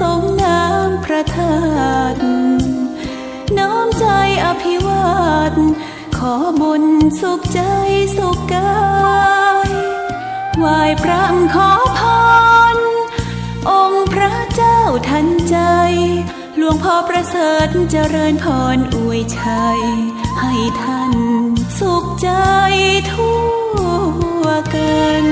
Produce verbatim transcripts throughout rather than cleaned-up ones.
ทรงน้ำพระธาตุ น้อมใจอภิวาท ขอบุญสุขใจสุขกาย ไหว้พร่ำขอพร องค์พระเจ้าทันใจ หลวงพ่อประเสริฐเจริญพรอวยชัย ให้ท่านสุขใจทั่วกัน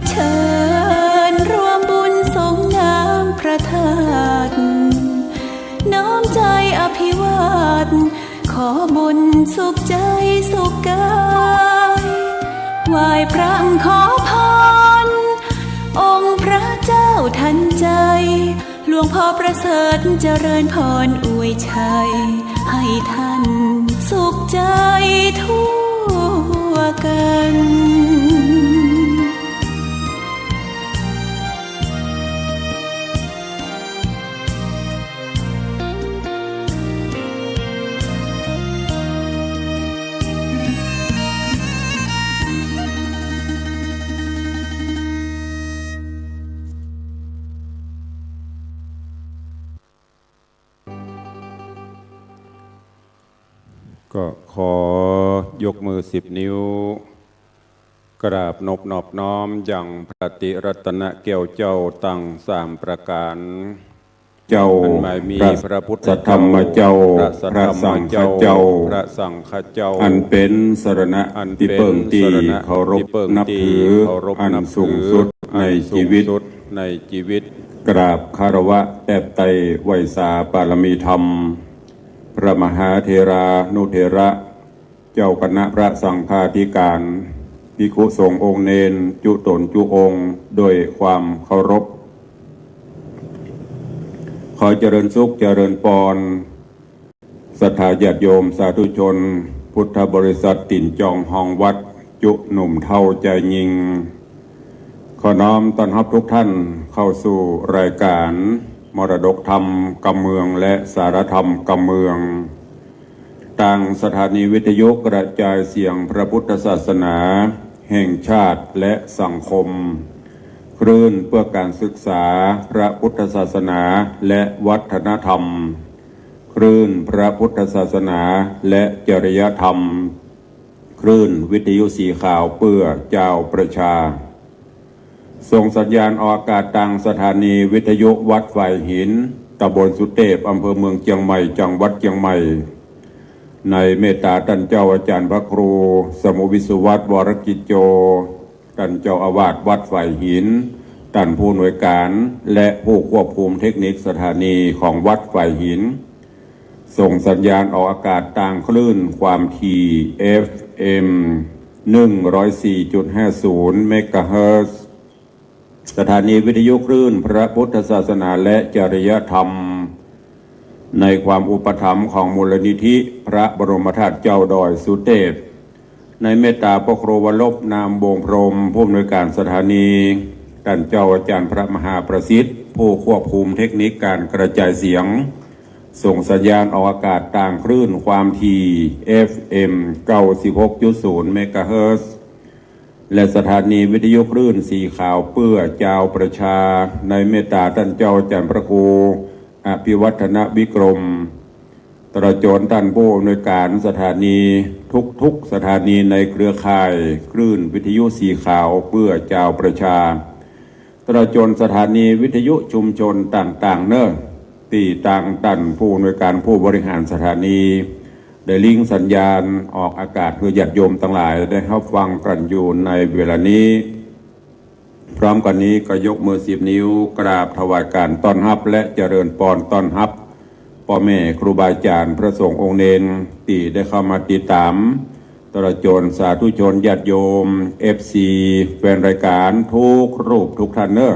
เชิญร่วมบุญสรงน้ำพระธาตุ น้อมใจอภิวาท ขอบุญสุขใจสุขกาย ไหว้พร่ำขอพร องค์พระเจ้าทันใจ หลวงพ่อประเสริฐเจริญพรอวยชัย ให้ท่านสุขใจทั่วกัน ก็ขอยกมือสิบนิ้ว กราบนบนอบน้อมยังพระติรัตนแก้วเจ้าตังสามประก๋าน เจ้า อันหมายมีพระ พระพุทธ สัทธรรมเจ้า เจ้า พระสังฆเจ้า พระสังฆเจ้า อันเป๋นสรณะ อันเป๋น ตี้เปิ้ง ตี้ สรณะ เคารพ ตี้เปิ้ง นับถือ ตี้เคารพ อัน นับถือ สูงสุดใน อัน ชีวิต สูงสุดในชีวิต กราบคารวะแทบไต้ไหว้สาปารมีธรรม พระมหาเถรานุเถระ เจ้าคณะพระสังฆาธิการ ภิกขุสงฆ์องค์เณร จุ๊ต๋นจุ๊องค์ ด้วยความเคารพ ขอเจริญสุขเจริญปอน ศรัทธาญาติโยมสาธุชน พุทธบริษัทตี๋นจองฮองวัด จุ๊หนุ่มเฒ่าจายญิง ขอน้อมต้อนฮับทุกท่านเข้าสู่รายการมรดกธรรมกำเมืองและสารธรรมกำเมือง ตางสถานีวิทยุกระจายเสียงพระพุทธศาสนาแห่งชาติและสังคม คลื่นเพื่อการศึกษาพระพุทธศาสนาและวัฒนธรรม คลื่นพระพุทธศาสนาและจริยธรรม คลื่นวิทยุสีขาวเพื่อจาวประชา ส่งสัญญาณออกอากาศตางสถานีวิทยุวัดฝายหิน ตำบลสุเตพ อำเภอเมืองเจียงใหม่ จังหวัดเจียงใหม่ ในเมตตาต้านเจ้าอาจารย์พระครู สมุห์ วิศวัฒน์ วรกิจโจ ต้านเจ้าอาวาสวัดฝายหิน ต้านผู้อำนวยการ และผู้ควบคุมเทคนิคสถานีของวัดฝายหิน ส่งสัญญาณออกอากาศตางคลื่นความถี่ เอฟเอ็ม หนึ่งร้อยสี่จุดห้าศูนย์ เมกะเฮิรตซ์ สถานีวิทยุคลื่นพระพุทธศาสนาและจริยธรรม ในความอุปถัมภ์ของมูลนิธิพระบรมธาตุเจ้าดอยสุเตพ ในเมตตาพระครูวรรบ นามวงศ์พรหม ผู้อำนวยการสถานี ต้านเจ้าอาจารย์พระมหาประสิทธิ์ ผู้ควบคุมเทคนิคการกระจายเสียง ส่งสัญญาณออกอากาศตางคลื่นความถี่ เอฟเอ็ม เก้าสิบหกจุดศูนย์ เมกะเฮิรตซ์ และสถานีวิทยุคลื่นสีขาวเปื้อจาวประชา ในเมตตาต้านเจ้าอาจารย์พระครู อภิวัฒนวิกรม ตลอดจ๋นต้านผู้อำนวยการสถานี ทุกๆ สถานีในเครือข่ายคลื่นวิทยุสีขาวเปื้อจาวประชา ตลอดจ๋นสถานีวิทยุชุมชนต่างๆ เน่อ ตี้ตางต้านผู้อำนวยการผู้บริหารสถานี ได้ลิงก์สัญญาณออกอากาศหื้อญาติโยมตังหลายได้ฮับฟังกั๋นอยู่ในเวลานี้ พร้อมกั๋นนี้ก็ยกมือสิบนิ้วกราบถวายการต้อนฮับและเจริญปอนต้อนฮับ ป้อแม่ครูบาอาจ๋ารย์พระสงฆ์องค์เณรตี้ได้เข้ามาติดต๋าม ตลอดจ๋นสาธุชนญาติโยม เอฟซี แฟนรายการทุกรูปทุกท่านเน่อ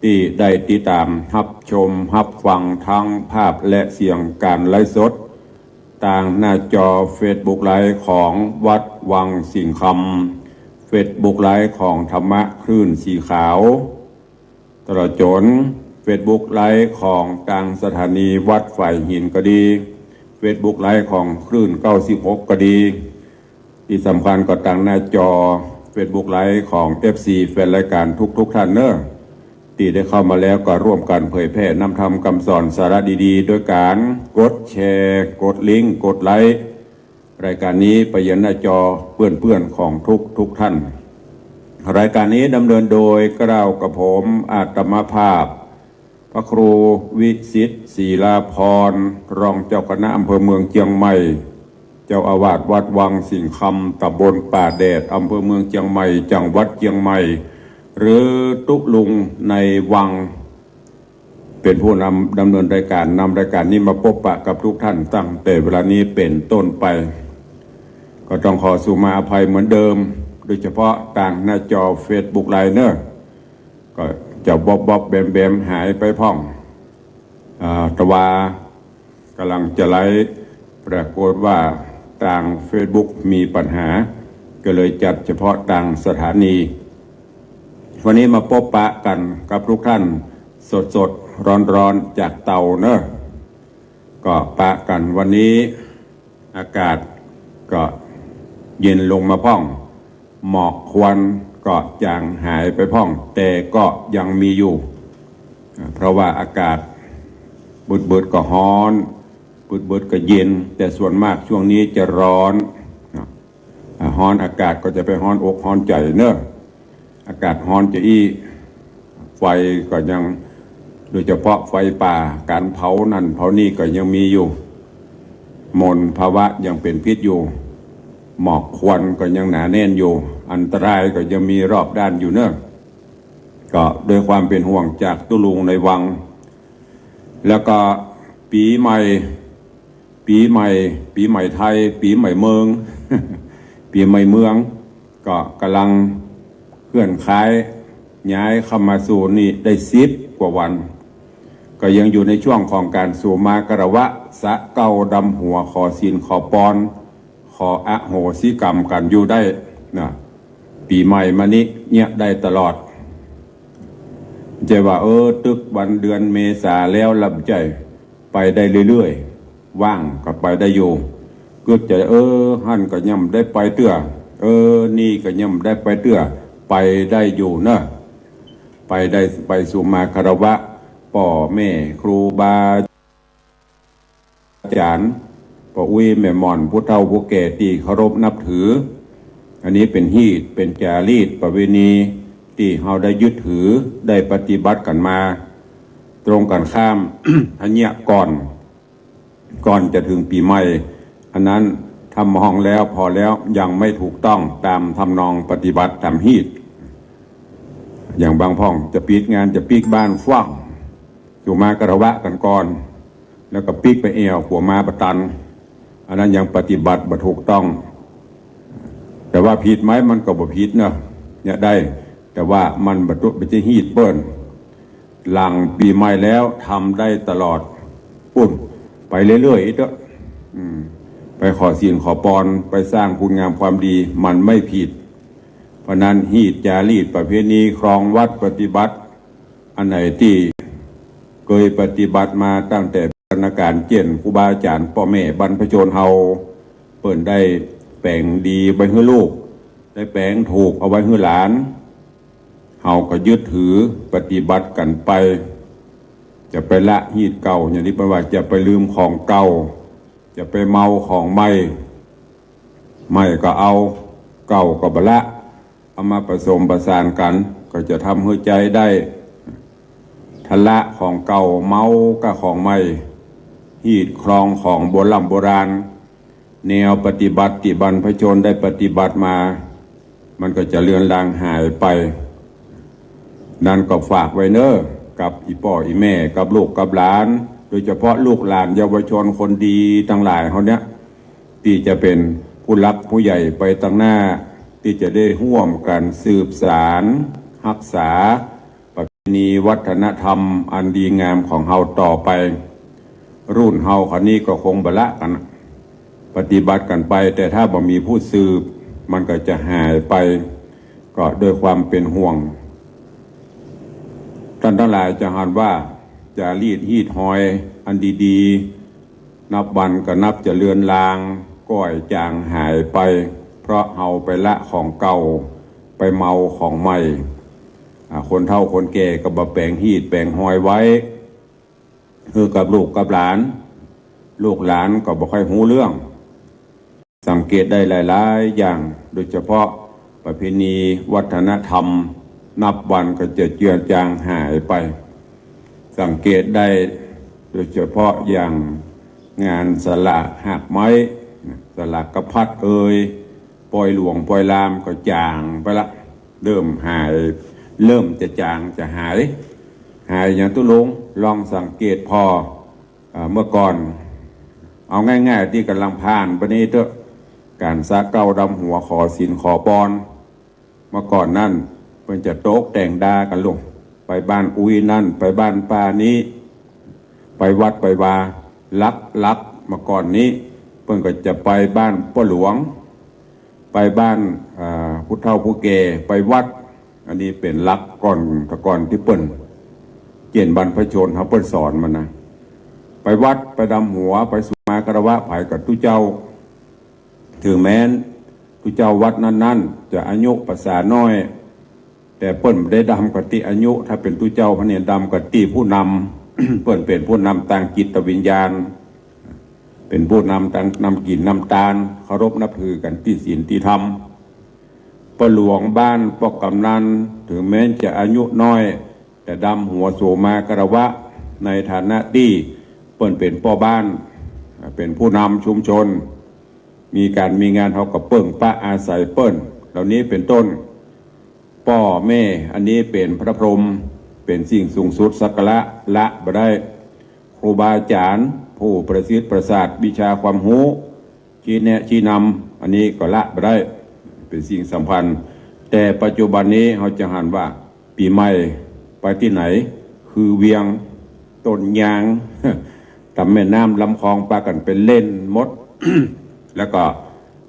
ตี้ได้ติดต๋ามฮับชมฮับฟังตึงภาพและเสียงก๋านไลฟ์สด ตางหน้าจอเฟซบุ๊กไลฟ์ของวัดวังสิงห์คำ เฟซบุ๊กไลฟ์ของธรรมะคลื่นสีขาว ตลอดจ๋นเฟซบุ๊กไลฟ์ของตางสถานีวัดฝายหินก็ดี เฟซบุ๊กไลฟ์ของคลื่นเก้าสิบหกก็ดี ตี้สำคัญก็ตางหน้าจอเฟซบุ๊กไลฟ์ของเอฟซีแฟนรายก๋านทุกๆ ท่านเนาะ ตี้ได้เข้ามาแล้วก็ร่วมกั๋นเผยแผ่นำธรรมกำสอนสาระดีๆ โดยก๋านกดแชร์ กดลิงก์ กดไลก์ รายก๋านนี้ไปยังหน้าจอเปื้อนๆ ของทุกๆ ท่าน รายก๋านนี้ดำเนินโดยเกล้ากระผมอาตมาภาพ พระครูวิสิทธิ์ ศิลาภรณ์ รองเจ้าคณะอำเภอเมืองเจียงใหม่ เจ้าอาวาสวัดวังสิงห์คำ ตำบลป่าแดด อำเภอเมืองเจียงใหม่ จังหวัดเจียงใหม่ หรือตุ๊ลุงในวัง เป๋นผู้นำดำเนินรายก๋าน นำรายก๋านนี้มาปบปะกับทุกท่านตั้งแต่เวลานี้เป๋นต้นไป ก็ต้องขอสุมาอภัยเหมือนเดิม โดยเฉพาะตางหน้าจอเฟซบุ๊กไลฟ์เนาะ ก็จะบ๊อบๆ แบมๆ หายไปพ่อง อ่า แต่ว่า ก๋ำลังจะไลฟ์ ปรากฏว่าตางเฟซบุ๊กมีปัญหา ก็เลยจัดเฉพาะตางสถานี วันนี้มาปบปะกั๋นกับทุกท่านสดๆ ร้อนๆ จากเตาเนาะ ก็ปะกั๋นวันนี้ อากาศก็เย็นลงมาพ่อง หมอกควันก็จางหายไปพ่อง แต่ก็ยังมีอยู่ อ่า เพราะว่าอากาศบึดๆ ก็ฮ้อน บึดๆ ก็เย็น แต่ส่วนมากช่วงนี้จะร้อน อ่า ฮ้อน อากาศก็จะไปฮ้อนอกฮ้อนใจ๋เนาะ อากาศฮ้อนจะอี้ ไฟก็ยัง โดยเฉพาะไฟป่า ก๋านเผานั่นเผานี่ก็ยังมีอยู่ มลภาวะยังเป๋นพิษอยู่ หมอกควันก็ยังหนาแน่นอยู่ อันตรายก็ยังมีรอบด้านอยู่เนาะ ก็ด้วยความเป๋นห่วงจากตุ๊ลุงในวัง แล้วก็ปี๋ใหม่ ปี๋ใหม่ ปี๋ใหม่ไทย ปี๋ใหม่เมือง ปี๋ใหม่เมือง ก็ก๋ำลังเคลื่อนขยาย ย้ายเข้ามาสู่นี่ได้สิบกว่าวัน ก็ยังอยู่ในช่วงของก๋านสุมาคารวะ สะเก้าดำหัว ขอศีลขอปอน ขออโหสิกรรมกั๋นอยู่ได้นะ ปี๋ใหม่มานี้เยียะได้ตลอด บ่ใจ้ว่า เออ ตึกวันเดือนเมษาแล้วละ บ่ใจ้ ไปได้เรื่อยๆ ว่างก็ไปได้อยู่ กึ๊ดจะ เออ หั้นก็ยังบ่ได้ไปเตื้อ เออ นี่ก็ยังบ่ได้ไปเตื้อ ไปได้อยู่เนาะ ไปได้ ไปสุมาคารวะ ป้อแม่ครูบาอาจ๋ารย์ ป้ออุ๊ยแม่หม่อน ผู้เฒ่าผู้แก่ตี้เคารพนับถือ อันนี้เป๋นฮีต เป๋นจารีตประเวณี ตี้เฮาได้ยึดถือ ได้ปฏิบัติกั๋นมา ตรงกั๋นข้าม อันเยียะก่อน ก่อนจะเถิงปี๋ใหม่ อันนั้นถ้ามองแล้วผ่อแล้วยังไม่ถูกต้องต๋ามทำนองปฏิบัติต๋ามฮีต อย่างบางพ่องจะปิ๊กงาน จะปิ๊กบ้านฟั่ง สุมาคารวะกั๋นก่อน แล้วก็ปิ๊กไปแอ่วขัวมาบ่ตัน อันนั้นยังปฏิบัติบ่ถูกต้อง แต่ว่าผิดไหม มันก็บ่ผิดเนาะ เยียะได้ แต่ว่ามันบ่ตุ๊ บ่ใจ้ฮีตเปิ้น หลังปี๋ใหม่แล้วทำได้ตลอด ปุ้น ไปเรื่อยๆ เต๊อะ อืม ไปขอศีลขอปอน ไปสร้างคุณงามความดี มันไม่ผิด เพราะนั้นฮีตจารีตประเพณีครองวัดปฏิบัติ อันไหนตี้เกยปฏิบัติมาตั้งแต่โบราณกาล เจ้นครูบาอาจ๋ารย์ป้อแม่บรรพชนเฮา เปิ้นได้แป๋งดีไว้หื้อลูก ได้แป๋งถูกเอาไว้หื้อหลาน เฮาก็ยึดถือปฏิบัติกั๋นไป จะไปละฮีตเก่า อย่างตี้เปิ้นว่า จะไปลืมของเก่า จะไปเมาของใหม่ ใหม่ก็เอา เก่าก็บ่ละ เอามาผสมประสานกั๋น ก็จะทำหื้อใจ๊ได้ ทะละของเก่า เมากับของใหม่ ฮีตครองของโบร่ำโบราณ แนวปฏิบัติตี้บรรพชนได้ปฏิบัติมา มันก็จะเลือนลางหายไป นั้นก็ฝากไว้เน้อ กับอี่ป้ออี่แม่ กับลูกกับหลาน โดยเฉพาะลูกหลานเยาวชนคนดีตังหลายเฮาเนี้ย ตี้จะเป๋นผู้หลักผู้ใหญ่ไปตังหน้า ตี้จะได้ฮ่วมกั๋นสืบสาน ฮักษา ณีวัฒนธรรมอันดีงามของเฮาต่อไป รุ่นเฮาคราวนี้ก็คงบ่ละกั๋น ปฏิบัติกั๋นไป แต่ถ้าบ่มีผู้สืบ มันก็จะหายไป ก็ด้วยความเป๋นห่วง ต้านตังหลายจะหันว่า จารีตฮีตฮอยอันดีๆ นับวันก็นับจะเลือนลาง ก้อยจางหายไป เพราะเฮาไปละของเก่า ไปเมาของใหม่ อ่า คนเฒ่าคนแก่ก็บ่แป๋งฮีตแป๋งฮอยไว้ หื้อกับลูกกับหลาน ลูกหลานก็บ่ค่อยฮู้เรื่อง สังเกตได้หลายๆ อย่าง โดยเฉพาะประเพณีวัฒนธรรม นับวันก็จะเจือจางหายไป สังเกตได้โดยเฉพาะอย่างงานสลากหากไม้ สลากกะพัดเอย ปอยหลวงปอยลามก็จางไปละ เริ่มหาย เริ่มจะจางจะหาย หายอย่างตุ๊ลุง ลองสังเกตผ่อ อ่า เมื่อก่อน เอาง่ายๆ ตี้ก่ำลังผ่านไปนี้เต๊อะ ก๋านสระเก๊าดำหัว ขอศีลขอปอน เมื่อก่อนนั้น เปิ้นจะโต๊ะแต่งดากั๋นลูก ไปบ้านอุ๊ยนั่น ไปบ้านป้านี้ ไปวัดไปวา หลักๆ เมื่อก่อนนี้ เปิ้นก็จะไปบ้านป้อหลวง ไปบ้าน อ่า ผู้เฒ่าผู้แก่ ไปวัด อันนี้เป๋นหลักก่อน แต่ก่อนตี้เปิ้น เจียนบรรพชนเฮาเปิ้นสอนมานะ ไปวัดไปดำหัว ไปสู่มาคารวะไผกับตุ๊เจ้า เถิงแม้นตุ๊เจ้าวัดนั้นๆ จะอายุปราสาน้อย แต่เปิ้นบ่ได้ดำกั๋นตี้อายุ ถ้าเป๋นตุ๊เจ้าพระเนี่ยดำกั๋นตี้ผู้นำ เปิ้นเป๋นผู้นำตางจิตวิญญาณ เป๋นผู้นำตางนำกิ๋นนำตาน เคารพนับถือกั๋นตี้ศีลตี้ธรรม ป้อหลวงบ้านป้อกำนัน เถิงแม้นจะอายุน้อย แต่ดำหัวสู่มาคารวะ ในฐานะตี้เปิ้นเป๋นป้อบ้าน เป๋นผู้นำชุมชน มีก๋านมีงานเฮาก็เปิ้งปะอาศัยเปิ้น เหล่านี้เป๋นต้น ป้อแม่ อันนี้เป๋นพระพรหม เป๋นสิ่งสูงสุดสักการะ ละบ่ได้ ครูบาอาจ๋ารย์ ผู้ประสิทธิ์ประสาทวิชาความฮู้ ชี้แนะชี้นำ อันนี้ก็ละบ่ได้ เป๋นสิ่งสำคัญ แต่ปัจจุบันนี้เฮาจะหันว่า ปี๋ใหม่ไปตี้ไหน คือเวียง ต้นยาง ต๋ามแม่น้ำลำคลองปากั๋นไปเล่นหมด แล้วก็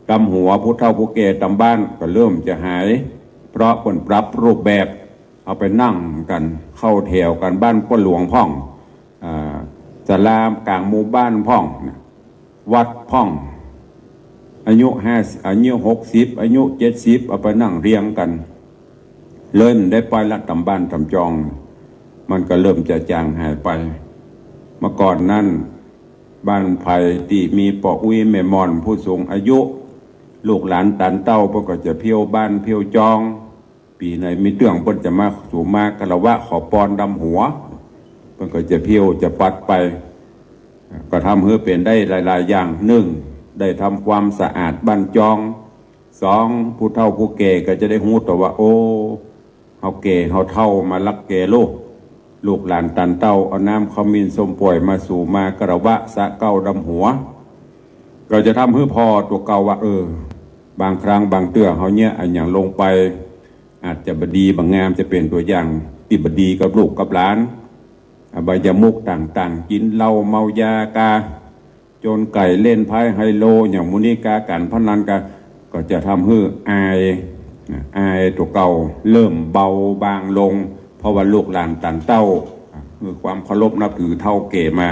ต๋ามหัวผู้เฒ่าผู้แก่ต๋ามบ้านก็เริ่มจะหาย เพราะเปิ้นปรับรูปแบบ เอาไปนั่งกั๋น เข้าแถวกั๋น บ้านป้อหลวงพ่อง อ่า ศาลากลางหมู่บ้านพ่อง วัดพ่อง อายุห้า อายุหกสิบ อายุเจ็ดสิบ เอาไปนั่งเรียงกั๋น เลยบ่ได้ปอยละต๋ามบ้านต๋ามจอง มันก็เริ่มจะจางหายไป เมื่อก่อนนั้น บ้านใผตี้มีป้ออุ๊ยแม่หม่อนผู้สูงอายุ ลูกหลานตานเต้าเปิ้นก็จะเพี้ยวบ้านเพี้ยวจอง ปี๋ไหนมีเตื้องเปิ้นจะมาสู่มาคารวะขอปอนดำหัว เปิ้นก็จะเพี้ยวจะปัดไป ก็ทำหื้อเป๋นได้หลายๆ อย่าง นึ่ง ได้ทำความสะอาดบ้านจอง สอง ผู้เฒ่าผู้แก่ก็จะได้ฮู้ตั๋วว่า โอ้ เฮาแก่เฮาเฒ่ามาละแก่โลก ลูกหลานตานเต้าเอาน้ำขมิ้นส้มป่วยมาสู่มาคารวะสระเก๊าดำหัว ก็จะทำหื้อผ่อตั๋วเก่าว่า เออ บางครั้งบางเตื้อเฮาเยียะอะหยังลงไป อาจจะบ่ดีบ่งาม จะเป๋นตั๋วอย่างตี้บ่ดีกับลูกกับหลาน อบายมุขต่างๆ กิ๋นเหล้าเมายากา จนไก่เล่นไพ่ไฮโล อย่างหมู่นี้กาก๋านพนันกา ก็จะทำหื้ออาย อายตั๋วเก่าเริ่มเบาบางลง เพราะว่าลูกหลานตานเต้า คือความเคารพนับถือเฒ่าแก่มา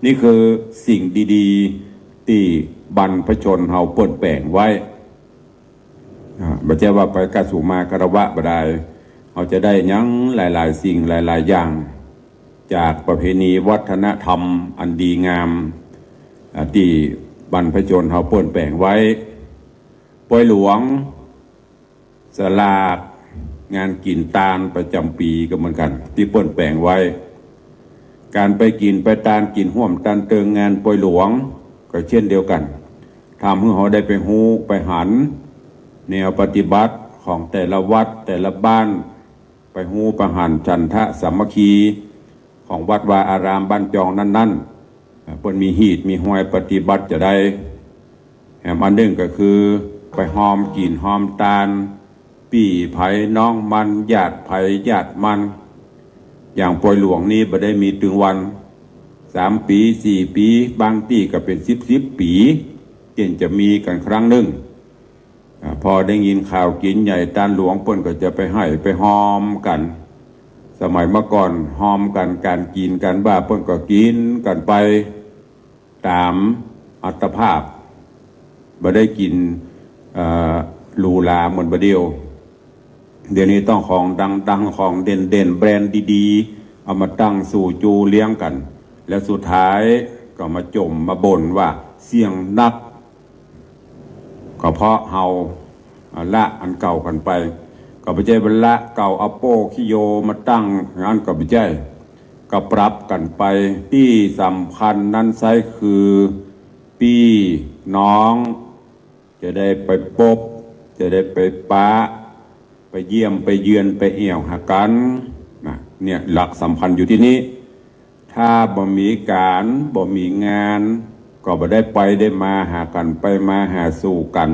นี่คือสิ่งดีๆ ตี้บรรพชนเฮาเปิ้นแป๋งไว้ อ่า บ่ใจ้ว่าไปกาสู่มาคารวะบ่ได้ เฮาจะได้หยังหลายๆ สิ่งหลายๆ อย่าง จากประเพณีวัฒนธรรมอันดีงาม อ่า ตี้บรรพชนเฮาเปิ้นแป๋งไว้ ปอยหลวง สลาก งานกิ๋นตานประจ๋ำปี๋ก็เหมือนกั๋น ตี้เปิ้นแป๋งไว้ ก๋านไปกิ๋นไปตานกิ๋นฮ่วมตานเติงงานปอยหลวง ก็เช่นเดียวกั๋น ทำหื้อเฮาได้ไปฮู้ไปหัน แนวปฏิบัติของแต่ละวัดแต่ละบ้าน ไปฮู้ไปหันฉันทะสามัคคี ของวัดวาอารามบ้านจองนั้นๆ เปิ้นมีฮีตมีฮอยปฏิบัติจะใด แหมอันนึ่งก็คือ ไปฮอมกิ๋นฮอมตาน ปี้ใผน้องมัน ญาติใผญาติมัน อย่างปอยหลวงนี่บ่ได้มีตึงวัน สามปี๋ สี่ปี๋ บางตี้ก็เป๋นสิบสิบปี๋ จึงจะมีกั๋นครั้งนึ่ง อ่า พอได้ยินข่าวกิ๋นใหญ่ตานหลวง เปิ้นก็จะไปไห้ไปฮอมกั๋น สมัยเมื่อก่อนฮอมกั๋น ก๋านกิ๋นก๋านบ่า เปิ้นก็กิ๋นกั๋นไปต๋ามอัตภาพ บ่ได้กิ๋น เอ่อ หรูหราเหมือนบ่าเดี่ยว เดี๋ยวนี้ต้องของดังๆ ของเด่นๆ แบรนด์ดีๆ เอามาตั้งสู่จูเลี้ยงกั๋น แล้วสุดท้ายก็มาจ่มมาบ่นว่าเสี้ยงนัก ก็เพราะเฮา อ่า ละอันเก่ากั๋นไป ก็บ่ใจ้ว่าละเก่า เอาโป้ขี้โยมาตั้ง อย่างนั้นก็บ่ใจ้ ก็ปรับกั๋นไป ตี้สำคัญนั้นไส้คือปี้น้อง จะได้ไปปบ จะได้ไปปะ ไปเยี่ยมไปเยือน ไปแอ่วหากั๋นนะ เนี่ยหลักสำคัญอยู่ตี้นี้ ถ้าบ่มีก๋าน บ่มีงาน ก็บ่ได้ไปได้มาหากั๋น ไปมาหาสู่กั๋น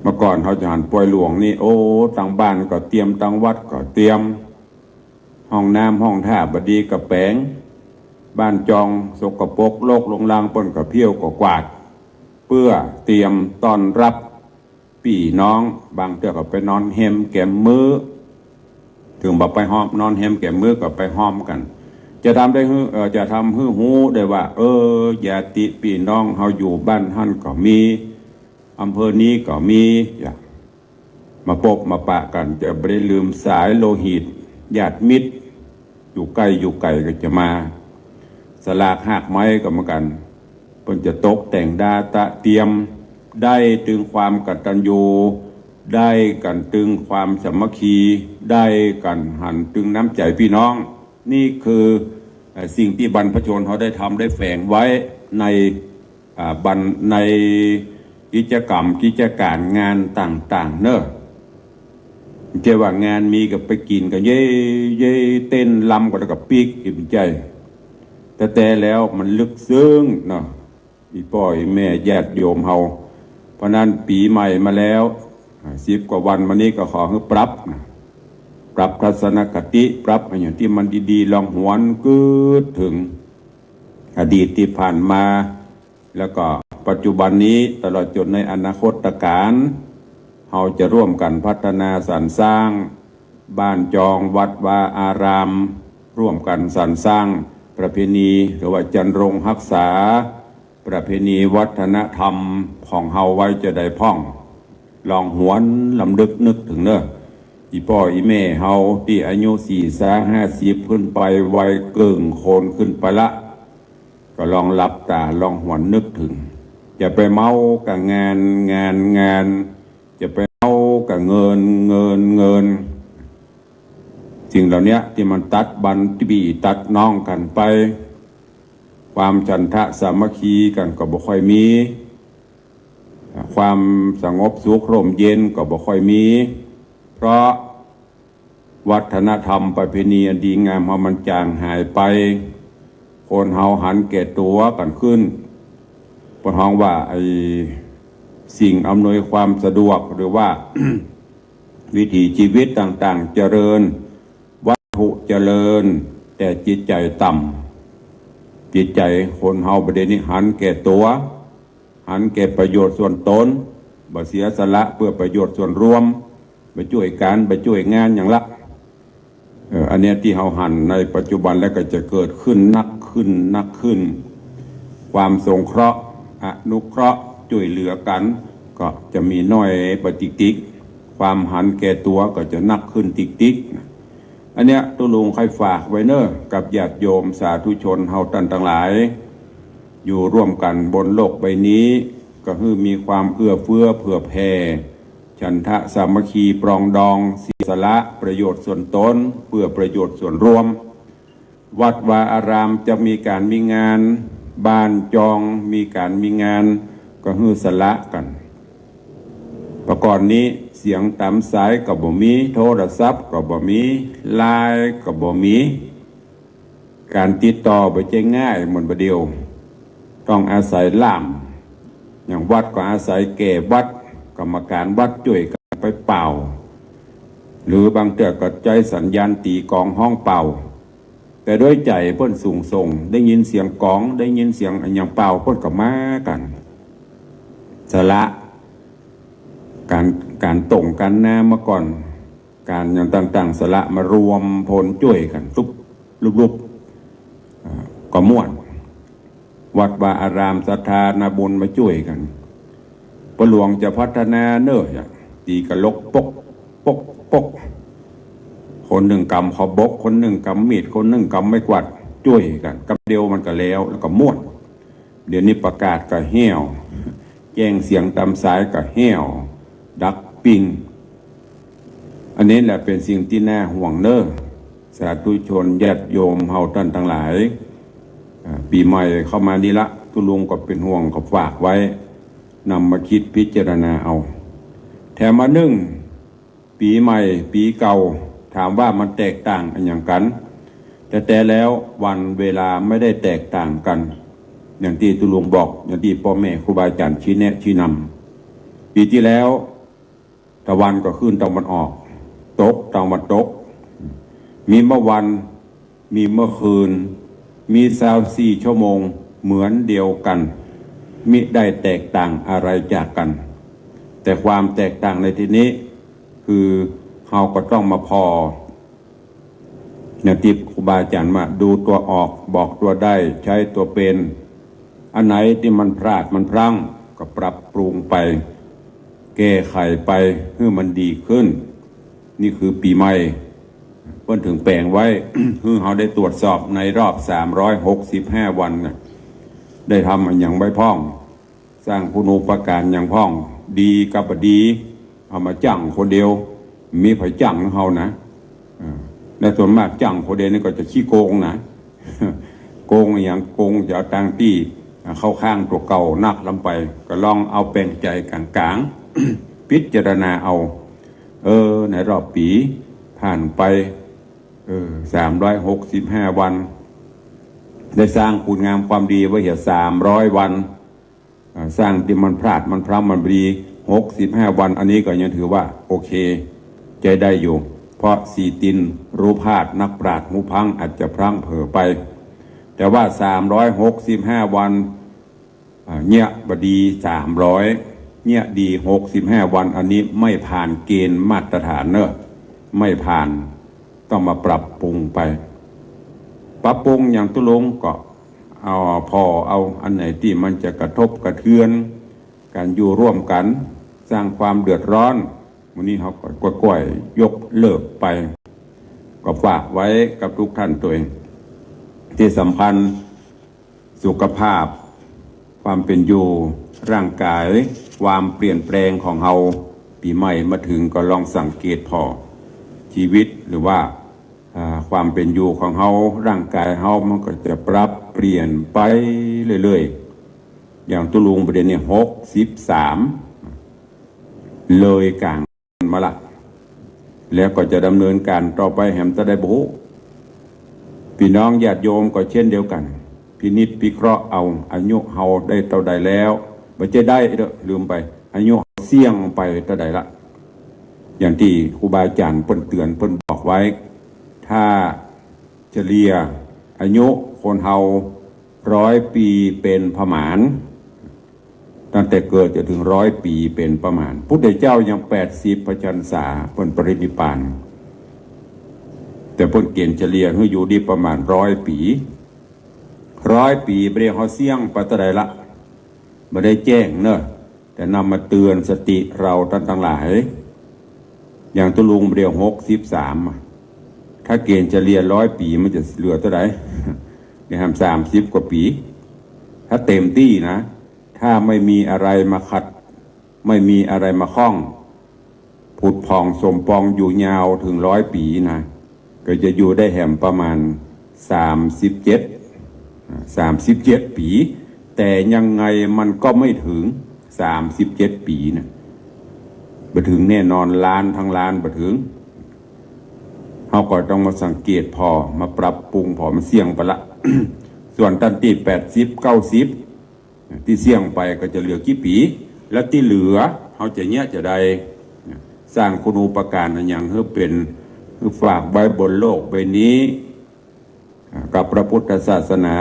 เมื่อก่อนเฮาจะหันปอยหลวงนี่ โอ้ ตังบ้านก็เตรียม ตังวัดก็เตรียม ห้องน้ำห้องท่าบ่ดีก็แป๋ง บ้านจองสกปรกรกรุงรัง เปิ้นก็เผี้ยวก็กวาด เปื้อเตรียมต้อนรับปี้น้อง บางเตื้อก็ไปนอนแฮมแก๋มมื้อ เถิงบ่ไปฮอม นอนแฮมแก๋มมื้อก็ไปฮอมกั๋น จะทำได้หื้อ เอ่อ จะทำหื้อฮู้ได้ว่า เออ ญาติปี้น้องเฮาอยู่บ้านหั้นก็มี อำเภอนี้ก็มี อย่า มาปบมาปะกั๋น จะบ่ได้ลืมสายโลหิต ญาติมิตร อยู่ใก้อยู่ไก๋ก็จะมา สลากฮากไม้ก็เหมือนกั๋น เปิ้นจะตกแต่งดาตะเตรียม ได้ตึงความกตัญญู ได้กั๋นตึงความสามัคคี ได้กั๋นหันตึงน้ำใจ๋ปี้น้อง นี่คือ เอ่อ สิ่งตี้บรรพชนเฮาได้ทำได้แฝงไว้ใน อ่า บรร- ในกิจกรรมกิจก๋านงานต่างๆ เนาะ บ่ใจ้ว่างานมีก็ไปกิ๋นกั๋นเย้เย้ เต้นรำกั๋นแล้วก็ปิ๊ก บ่ใจ้ แต๊ๆ แล้วมันลึกซึ้งเนาะ อี่ป้ออี่แม่ญาติโยมเฮา เพราะนั้นปี๋ใหม่มาแล้ว อ่า สิบกว่าวันมานี้ก็ขอหื้อปรับนะ ปรับทัศนคติ ปรับอะหยังตี้มันดีๆ ลองหวนกึ๊ดเถิงอดีตตี้ผ่านมา แล้วก็ปัจจุบันนี้ตลอดจ๋นในอนาคตก๋าล เฮาจะร่วมกั๋นพัฒนาสรรสร้างบ้านจองวัดวาอาราม ร่วมกั๋นสรรสร้างประเพณี หรือว่าจันรงค์ฮักษาประเพณีวัฒนธรรมของเฮาไว้จะได้พ่อง ลองหวนรำลึกนึกเถิงเนาะ อี่ป้ออี่แม่เฮาตี้อายุสี่สิบ ห้าสิบ ขึ้นไป วัยเกิ่งโคนขึ้นไปละ ก็ลองหลับต๋า ลองหวนนึกเถิง อย่าไปเมากับงาน งาน งาน อย่าไปเมากับเงิน เงิน เงิน สิ่งเหล่านี้ตี้มันตัดบั้นปี้ตัดน้องกั๋นไป ความฉันทะสามัคคีกั๋นก็บ่ค่อยมี ความสงบสุขร่มเย็นก็บ่ค่อยมี เพราะวัฒนธรรมประเพณีอันดีงามเฮามันจางหายไป คนเฮาหันแก่ตั๋วกั๋นขึ้น เปิ้นฮ้องว่าไอ้สิ่งอำนวยความสะดวก หรือว่า วิถีชีวิตต่างๆ เจริญ วัตถุเจริญ แต่จิตใจ๋ต่ำ จิตใจ๋คนเฮาบ่าเดี่ยวนี้หันแก่ตั๋ว หันแก่ประโยชน์ส่วนต๋น บ่เสียสละเปื้อประโยชน์ส่วนรวม บ่จ้วยกั๋น บ่จ้วยงานหยังละ เอ่อ อันเนี้ยตี้เฮาหันในปัจจุบันแล้วก็จะเกิดขึ้นนักขึ้น นักขึ้น ความสงเคราะห์ อนุเคราะห์ จ้วยเหลือกั๋น ก็จะมีน้อยไปติ๊กๆ ความหันแก่ตั๋วก็จะนักขึ้นติ๊กๆ อันเนี้ยตุ๊ลุงใค่ฝากไว้เนาะ กับญาติโยมสาธุชนเฮาต้านตังหลาย อยู่ร่วมกั๋นบนโลกใบนี้ ก็หื้อมีความเอื้อเฟื้อเผื่อแผ่ ฉันทะสามัคคีปรองดอง เสียสละประโยชน์ส่วนต๋น เปื้อประโยชน์ส่วนรวม วัดวาอารามจะมีก๋านมีงาน บ้านจองมีก๋านมีงาน ก็หื้อสละกั๋น ปะก่อนนี้เสียงต๋ามสายก็บ่มี โทรศัพท์ก็บ่มี ไลน์ก็บ่มี ก๋านติดต่อบ่ใจ้ง่ายเหมือนบ่าเดี่ยว ต้องอาศัยล่าม อย่างวัดก็อาศัยแก่วัด กรรมก๋านวัดจ้วยกั๋นไปเป่า หรือบางเตื้อก็ใจ๊สัญญาณตี๋กองฮ้องเป่า แต่โดยใจ๋เปิ้นสูงส่ง ได้ยินเสียงกอง ได้ยินเสียงอะหยังเป่า เปิ้นก็มากั๋น สละก๋าน ก๋านต้งก๋านนาเมื่อก่อน ก๋านอะหยังต่างๆ สละมารวมผลจ้วยกั๋น ตุ๊บ ลุบๆ อ่า ก็ม่วน วัดวาอารามศรัทธานาบุญมาจ้วยกั๋น ป้อหลวงจะพัฒนาเน่อ ตี๋กะลกปก ปก ปก คนนึ่งก๋ำขอบบก คนนึ่งก๋ำมีด คนนึ่งก๋ำไม้กวาด จ้วยกั๋น กำเดียวมันก็แล้ว แล้วก็ม่วน เดี๋ยวนี้ประกาศก็แห้ว แจ้งเสียงต๋ามสายก็แห้ว ดักปิ้ง อันนี้แหละเป๋นสิ่งตี้น่าห่วงเน่อ สาธุชนญาติโยมเฮาต้านตังหลาย อ่า ปี๋ใหม่เข้ามานี่ละ ตุ๊ลุงก็เป๋นห่วงก็ฝากไว้ นำมาคิดพิจารณาเอา แถมอันนึ่ง ปี๋ใหม่ ปี๋เก่า ถามว่ามันแตกต่างอะหยังกั๋น แต่ แต่แล้ววันเวลาไม่ได้แตกต่างกั๋น อย่างตี้ตุ๊ลุงบอก อย่างตี้ป้อแม่ครูบาอาจ๋ารย์ชี้แนะชี้นำ ปี๋ตี้แล้ว ตะวันก็ขึ้นตะวันออก ตกตะวันตก มีเมื่อวัน มีเมื่อคืน มีซาวสี่ชั่วโมงเหมือนเดียวกั๋น มิได้แตกต่างอะไรจากกั๋น แต่ความแตกต่างในตี้นี้ คือเฮาก็ต้องมาผ่อ อย่างตี้ครูบาอาจ๋ารย์ว่า ดูตั๋วออก บอกตั๋วได้ ใจ๊ตั๋วเป๋น อันไหนตี้มันพลาดมันพลั้ง ก็ปรับปรุงไป แก้ไขไปหื้อมันดีขึ้น นี่คือปี๋ใหม่ เปิ้นเถิงแป๋งไว้ หื้อเฮาได้ตรวจสอบในรอบสามร้อยหกสิบห้าวันน่ะ ได้ทำอะหยังไว้พ่อง สร้างคุณูปการหยังพ่อง ดีกับบ่ดี เอามาจ้างคนเดียว มีใผจ้างเฮานะ เออ และส่วนมากจ้างคนเดียวนี่ก็จะขี้โกงนะ โกงอะหยัง โกงจะเอาตังค์ตี้ อ่า เข้าข้างตั๋วเก่านักล้ำไป ก็ลองเอาแป๋งใจ๋ก๋างๆ พิจารณาเอา เออ ในรอบปี๋ผ่านไป เออ สามร้อยหกสิบห้าวัน ได้สร้างคุณงามความดีไว้เหียสามร้อยวัน อ่า สร้างตี้มันพลาดมันพลั้งมันบ่ดี หกสิบห้าวัน อันนี้ก็ยังถือว่าโอเค ใจ๊ได้อยู่ เพราะสี่ตินรู้พลาด นักปราชญ์หูพลั้ง อาจจะพลั้งเผลอไป แต่ว่าสามร้อยหกสิบห้าวัน อ่า เยียะบ่ดีสามร้อย เยียะดีหกสิบห้าวัน อันนี้ไม่ผ่านเกณฑ์มาตรฐานเนอะ ไม่ผ่าน ต้องมาปรับปรุงไป ปรับปรุงอย่างตุ๊ลุงก็เอา ผ่อเอาอันไหนตี้มันจะกระทบกระเทือนก๋านอยู่ร่วมกั๋น สร้างความเดือดร้อน วันนี้เฮาก็ก้อยๆ ยกเลิกไป ก็ฝากไว้กับทุกท่านตวย ตี้สำคัญ สุขภาพ ความเป๋นอยู่ ร่างก๋าย ความเปลี่ยนแปลงของเฮา ปี๋ใหม่มาเถิงก็ลองสังเกตผ่อ ชีวิตหรือว่า อ่า ความเป๋นอยู่ของเฮา ร่างก๋ายเฮามันก็จะปรับเปลี่ยนไปเรื่อยๆ อย่างตุ๊ลุงบ่าเดี่ยวนี้หกสิบสาม เลยก๋าง มาละ แล้วก็จะดำเนินก๋านต่อไปแหมเต้าใดบ่ฮู้ ปี้น้องญาติโยมก็เช่นเดียวกั๋น พินิจพิเคราะห์เอา อายุเฮาได้เต้าใดแล้ว บ่ใจ้ได้เด้อ ลืมไป อายุเฮาเสี้ยงไปเต้าใดละ อย่างตี้ครูบาอาจ๋ารย์เปิ้นเตื๋อนเปิ้นบอกไว้ ถ้าเฉลี่ยอายุคนเฮาร้อยปี๋เป๋นประมาณ ตั้งแต่เกิดจะเถิงร้อยปี๋เป๋นประมาณ พุทธเจ้ายังแปดสิบพรรษา เปิ้นปรินิพพาน แต่เปิ้นเก๋ณฑ์เฉลี่ยหื้ออยู่ได้ประมาณร้อยปี๋ ร้อยปี๋ บ่าเดี่ยวเฮาเสี้ยงไปเต้าใดละ บ่ได้แจ้งเนอะ แต่นำมาเตื๋อนสติเฮาต้านตังหลาย อย่างตุ๊ลุงบ่าเดี่ยวหกสิบสามอะ ถ้าเก๋ณฑ์เฉลี่ยร้อยปี๋มันจะเหลือเต้าใด เดี๋ยวแหมสามสิบกว่าปี๋ ถ้าเต็มตี้นะ ถ้าไม่มีอะไรมาขัด ไม่มีอะไรมาข้อง ผุดผ่องสมปองอยู่ยาวเถิงร้อยปี๋นะ ก็จะอยู่ได้แหมประมาณสามสิบเจ็ด อ่า สามสิบเจ็ดปี๋ แต่ยังไงมันก็ไม่เถิงสามสิบเจ็ดปี๋นะ บ่เถิงแน่นอน ล้านตังล้านบ่เถิง เฮาก็ต้องมาสังเกตผ่อ มาปรับปรุงผ่อ มันเสี้ยงไปละ ส่วนต้านตี้แปดสิบ เก้าสิบ ตี้เสี้ยงไปก็จะเหลือกี่ปี๋ และตี้เหลือเฮาจะเยียะจาใด สร้างคุณูปการอะหยังหื้อเป๋น หื้อฝากไว้บนโลกใบนี้ อ่า กับพระพุทธศาสนา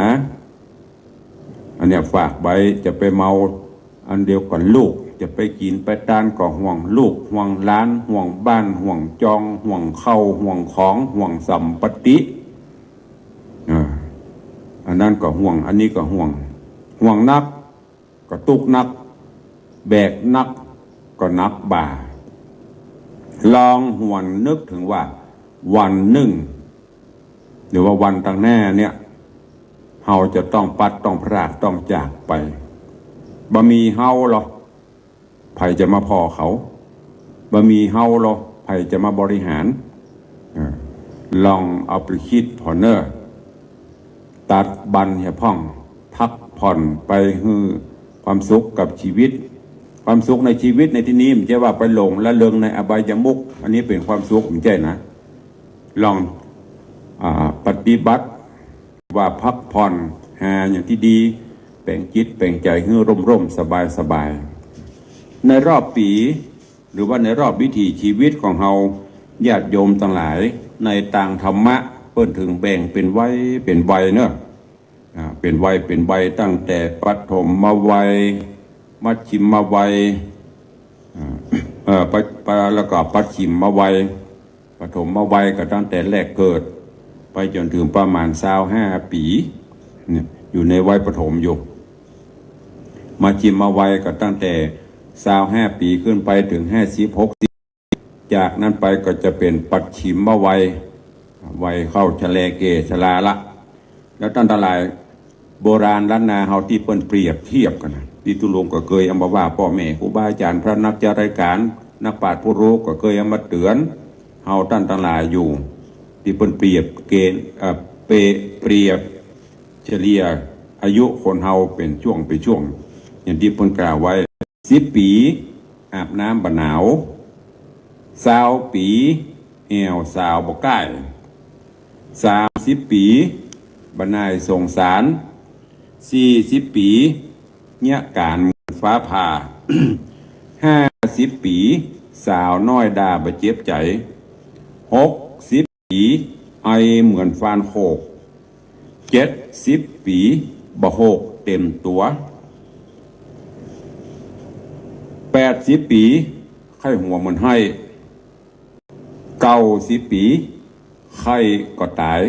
อันเนี้ยฝากไว้ จะไปเมาอันเดียวกับลูก จะไปกิ๋นไปตานก็ห่วงลูก ห่วงหลาน ห่วงบ้าน ห่วงจอง ห่วงข้าว ห่วงของ ห่วงสัมปติ อ่า อันนั้นก็ห่วง อันนี้ก็ห่วง ห่วงนัก ก็ตุ๊กข์นัก แบกนัก ก็หนักบ่า ลองหวนนึกเถิงว่าวันนึ่ง หรือว่าวันตังหน้าเนี่ย เฮาจะต้องปลัด ต้องพราก ต้องจากไป บ่มีเฮาลอ ใผจะมาผ่อเขา บ่มีเฮาลอ ใผจะมาบริหาร เออ ลองเอาไปกึ๊ดผ่อเน่อ ตัดบั้นเหียพ่อง พักผ่อนไปหื้อความสุขกับชีวิต ความสุขในชีวิตในตี้นี้ บ่ใจ้ว่าไปหลงระเริงในอบายมุข อันนี้เป๋นความสุข บ่ใจ้นะ ลอง อ่า ปฏิบัติ ว่าพักผ่อน หาอย่างตี้ดี แป๋งจิตแป๋งใจ๋หื้อร่มๆ สบายๆ ในรอบปี๋ หรือว่าในรอบวิถีชีวิตของเฮา ญาติโยมตังหลาย ในตางธรรมะ เปิ้นเถิงแบ่งเป๋นวัย เป๋นวัยเนาะ อ่า เป๋นวัย เป๋นวัย ตั้งแต่ปฐมวัย มัชฌิมวัย อ่า เอ่อ ปะ ปะ แล้วก็ปัจฉิมวัย ปฐมวัยก็ตั้งแต่แรกเกิด ไปจ๋นเถิงประมาณซาวห้าปี๋ เนี่ย อยู่ในวัยปฐมอยู่ มัชฌิมวัยก็ตั้งแต่ซาวห้าปี๋ขึ้นไปเถิงห้าสิบ หกสิบ จากนั้นไปก็จะเป๋นปัจฉิมวัย วัยเข้าชะแลแก่ชราละ แล้วต้านตังหลาย โบราณล้านนาเฮาตี้เปิ้นเปรียบเทียบกั๋นนะ ตี้ตุ๊ลุงก็เกยเอามาว่าป้อแม่ครูบาอาจ๋ารย์ พระนักจาริกาน นักปราชญ์ผู้ฮู้ก็เกยเอามาเตื๋อนเฮาต้านตังหลายอยู่ ตี้เปิ้นเปรียบเกณฑ์ เอ่อ เป เปรียบเฉลี่ยอายุคนเฮาเป๋นช่วง เป๋นช่วง อย่างตี้เปิ้นกล่าวไว้ สิบปี๋ อาบน้ำบ่หนาว ซาวปี๋ แอ่วสาวบ่ก้าย สามสิบปี๋ บ่หน่ายสงสาร สี่สิบปี๋ เยียะก๋านเหมือนฟ้าผ่า ห้าสิบปี๋ สาวน้อยด่าบ่เจ็บใจ๋ หกสิบปี๋ ไอเหมือนฟานโขก เจ็ดสิบปี๋ บ่โหกเต็มตั๋ว แปดสิบปี๋ ไข้หัวเหมือนไห้ เก้าสิบปี๋ ไข้ก็ต๋าย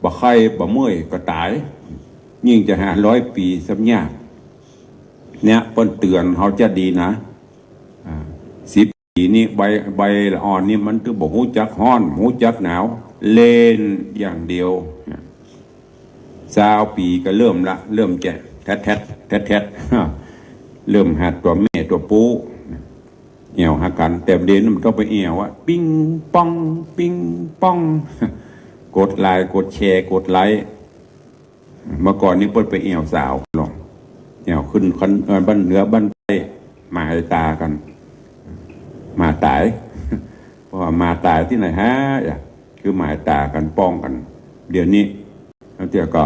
บ่ไข้บ่เมื่อยก็ต๋าย ยิ่งจะหาร้อยปี๋ซ้ำยาก เนี่ย เปิ้นเตื๋อนเฮาจะดีนะ อ่า สิบปี๋นี่ วัย วัยละอ่อนนี่มันก็บ่ฮู้จักฮ้อน บ่ฮู้จักหนาว เล่นอย่างเดียว ซาวปี๋ก็เริ่มละ เริ่มจะแทดแทด แทดแทด เริ่มหัดตั๋วแม่ตั๋วปู๊ แอ่วหากั๋น แต่เดี๋ยวนี้มันต้องไปแอ่วอะ ปิงปอง ปิงปอง กดไลก์ กดแชร์ กดไลก์ เมื่อก่อนนี้เปิ้นไปแอ่วสาวลอง แอ่วขึ้นคัน เอ่อ บ้านเหนือบ้านใต้ หมายต๋ากั๋น หมาต๋าย เพราะว่าหมาต๋ายตี้ไหนฮะ อ่ะ คือหมายต๋ากั๋น ปองกั๋น เดี๋ยวนี้ บางเตื้อก็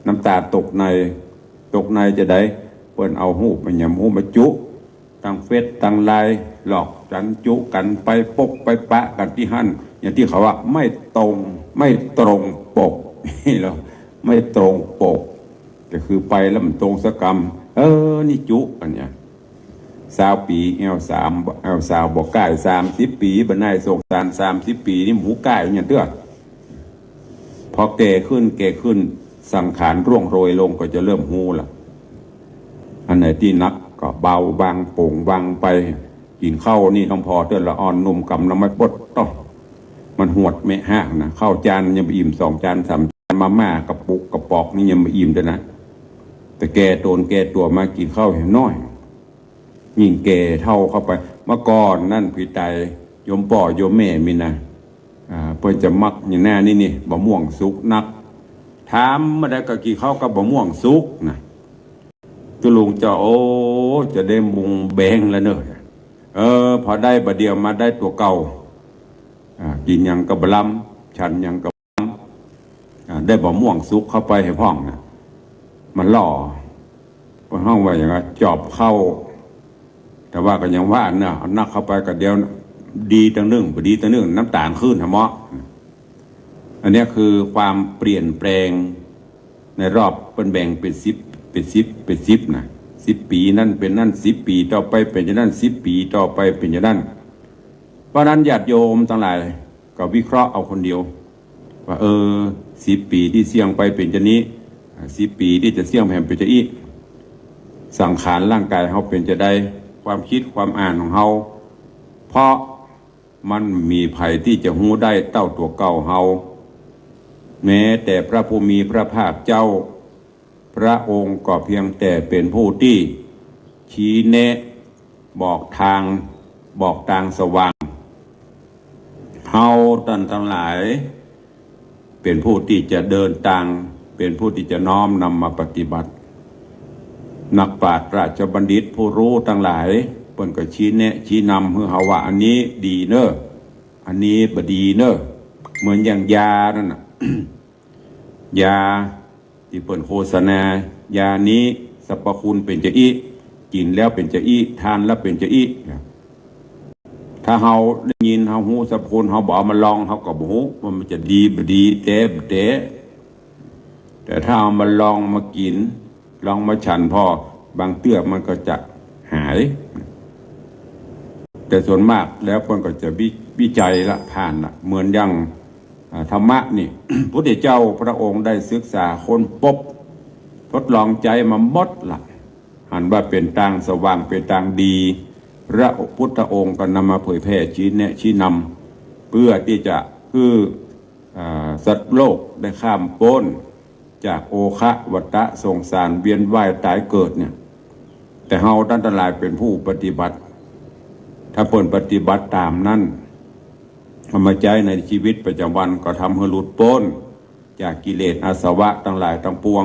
น้ำต๋าตกใน ตกในจะใด เปิ้นเอาฮูปมาหยัง ฮูปมาจุ ตังเฟซตังไลน์ หลอกกั๋นจุกั๋น ไปปกไปปะกั๋นตี้หั้น อย่างตี้เขาว่า ไม่ตรง ไม่ตรงปก นี่เหรอ ไม่ตรงปก ก็คือไปแล้วมันตรงสักกำ เออ นี่จุกั๋นเนี่ย ซาวปี๋ แอ่วสาว แอ่วสาวบ่ก้าย สามสิบปี๋ บ่หน่ายสงสาร สามสิบปี๋ นี่หมูก้ายเนี่ยเตื้อ พอแก่ขึ้น แก่ขึ้น สังขารร่วงโรยลงก็จะเริ่มฮู้ละ อันไหนตี้หนักก็เบาบาง โป่งบางไป กิ๋นข้าวนี่ต้องผ่อเตื้อละอ่อนนุ่ม กำลังไม่ปดต้อง มันหวดเมะฮากนะ ข้าวจานยังบ่อิ่ม สองจาน สามจาน มาม่ากระปุกกระป๋องนี่ยังบ่อิ่มเตื้อนะ แต่แก่โตนแก่ตั๋วมากิ๋นข้าวแหมน้อย ยิ่งแก่เฒ่าเข้าไป เมื่อก่อนนั้นผีต๋าย โยมป้อโยมแม่มีนะ อ่า เปิ้นจะมักอย่างหน้านี่นี่ บ่ม่วงสุกนัก ถามเมื่อใดก็กิ๋นข้าวกับบะม่วงสุกนะ ตุ๊ลุงเจ้า โอ้ จะได้มุงแบงแล้วเนอะ เออ พอได้บ่าเดี่ยวมาได้ตั๋วเก่า อ่า กิ๋นหยังก็บ่ลำ ฉันหยังก็ อ่า ได้บะม่วงสุกเข้าไปหื้อพ่องนะ มันหล่อ เปิ้นฮ้องว่าหยังอะ จอบข้าว แต่ว่าก็ยังว่านะ เอานักเข้าไปก็เดี๋ยว ดีตังนึ่ง บ่ดีตังนึ่ง น้ำต๋าลขึ้นหาเหมาะ อันเนี้ยคือความเปลี่ยนแปลงในรอบ เปิ้นแบ่งเป๋นสิบ เป๋นสิบ เป๋นสิบนะ สิบปี๋นั้นเป๋นนั้น สิบปี๋ต่อไปเป๋นจะนั้น สิบปี๋ต่อไปเป๋นจะนั้น เพราะนั้นญาติโยมตังหลายก็วิเคราะห์เอาคนเดียว ว่า เออ สิบปี๋ตี้เสี้ยงไปเป๋นจะนี้ สิบปี๋ตี้จะเสี้ยงแหมเป๋นจะอี้ สังขารร่างก๋ายเฮาเป๋นจะใด ความกึ๊ดความอ่านของเฮา เพราะมันบ่มีใผตี้จะฮู้ได้เต้าตั๋วเก่าเฮา แม้แต่พระผู้มีพระภาคเจ้า พระองค์ก็เพียงแต่เป๋นผู้ตี้ชี้แนะ บอกตาง บอกตางสว่าง เฮาต้านตังหลาย เป๋นผู้ตี้จะเดินตาง เป๋นผู้ตี้จะน้อมนำมาปฏิบัติ นักปราชญ์ราชบัณฑิตผู้ฮู้ตังหลาย เปิ้นก็ชี้แนะชี้นำหื้อเฮาว่า อันนี้ดีเน่อ อันนี้บ่ดีเน่อ เหมือนอย่างยานั้นน่ะ ยาตี้เปิ้นโฆษณา ยานี้สรรพคุณเป๋นจะอี้ กิ๋นแล้วเป๋นจะอี้ ทานแล้วเป๋นจะอี้ ถ้าเฮาได้ยิน เฮาฮู้สรรพคุณ เฮาบ่เอามาลอง เฮาก็บ่ฮู้ว่ามันจะดีบ่ดี แต๊บ่แต๊ แต่ถ้าเอามาลองมากิ๋น ลองมาฉันผ่อ บางเตื้อมันก็จะหาย แต่ส่วนมากแล้วเปิ้นก็จะวิ วิจัยละ ผ่านละ เหมือนอย่าง อ่า ธรรมะนี่ พุทธเจ้าพระองค์ได้ศึกษาค้นพบ ทดลองใจ๊มาหมดละ หันว่าเป๋นตางสว่าง เป๋นตางดี พระพุทธองค์ก็นำมาเผยแผ่ ชี้แนะชี้นำ เพื่อตี้จะหื้อ อ่า สัตว์โลกได้ข้ามป๊นจากโอคะวัฏฏะสงสารเวียนว่ายต๋ายเกิดเนี่ย แต่เฮาต้านตังหลายเป๋นผู้ปฏิบัติ ถ้าเปิ้นปฏิบัติต๋ามนั้น เอามาใจ๊ในชีวิตประจ๋ำวัน ก็ทำหื้อหลุดป๊นจากกิเลสอาสวะตังหลายตังปวง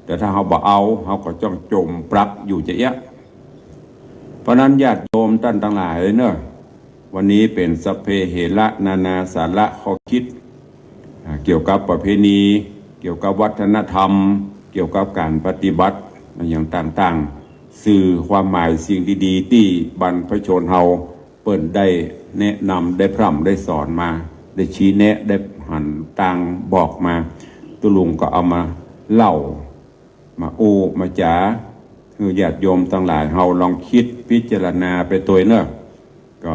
แต่ถ้าเฮาบ่เอา เฮาก็จ้องจ๋มปลักอยู่จะเอี้ยะ เพราะนั้นญาติโยมต้านตังหลายเน่อ วันนี้เป๋นสัพเพเหระ นานาสาระข้อกึ๊ด อ่า เกี่ยวกับประเพณี เกี่ยวกับวัฒนธรรม เกี่ยวกับก๋านปฏิบัติอะหยังต่างๆ สื่อความหมายสิ่งดีๆ ตี้บรรพชนเฮาเปิ้นได้แนะนำ ได้พร่ำได้สอนมา ได้ชี้แนะ ได้หันตางบอกมา ตุ๊ลุงก็เอามาเล่า มาอู้มาจ๋า หื้อญาติโยมตังหลายเฮาลองกึ๊ดพิจารณาไปตวยเน่อ ก็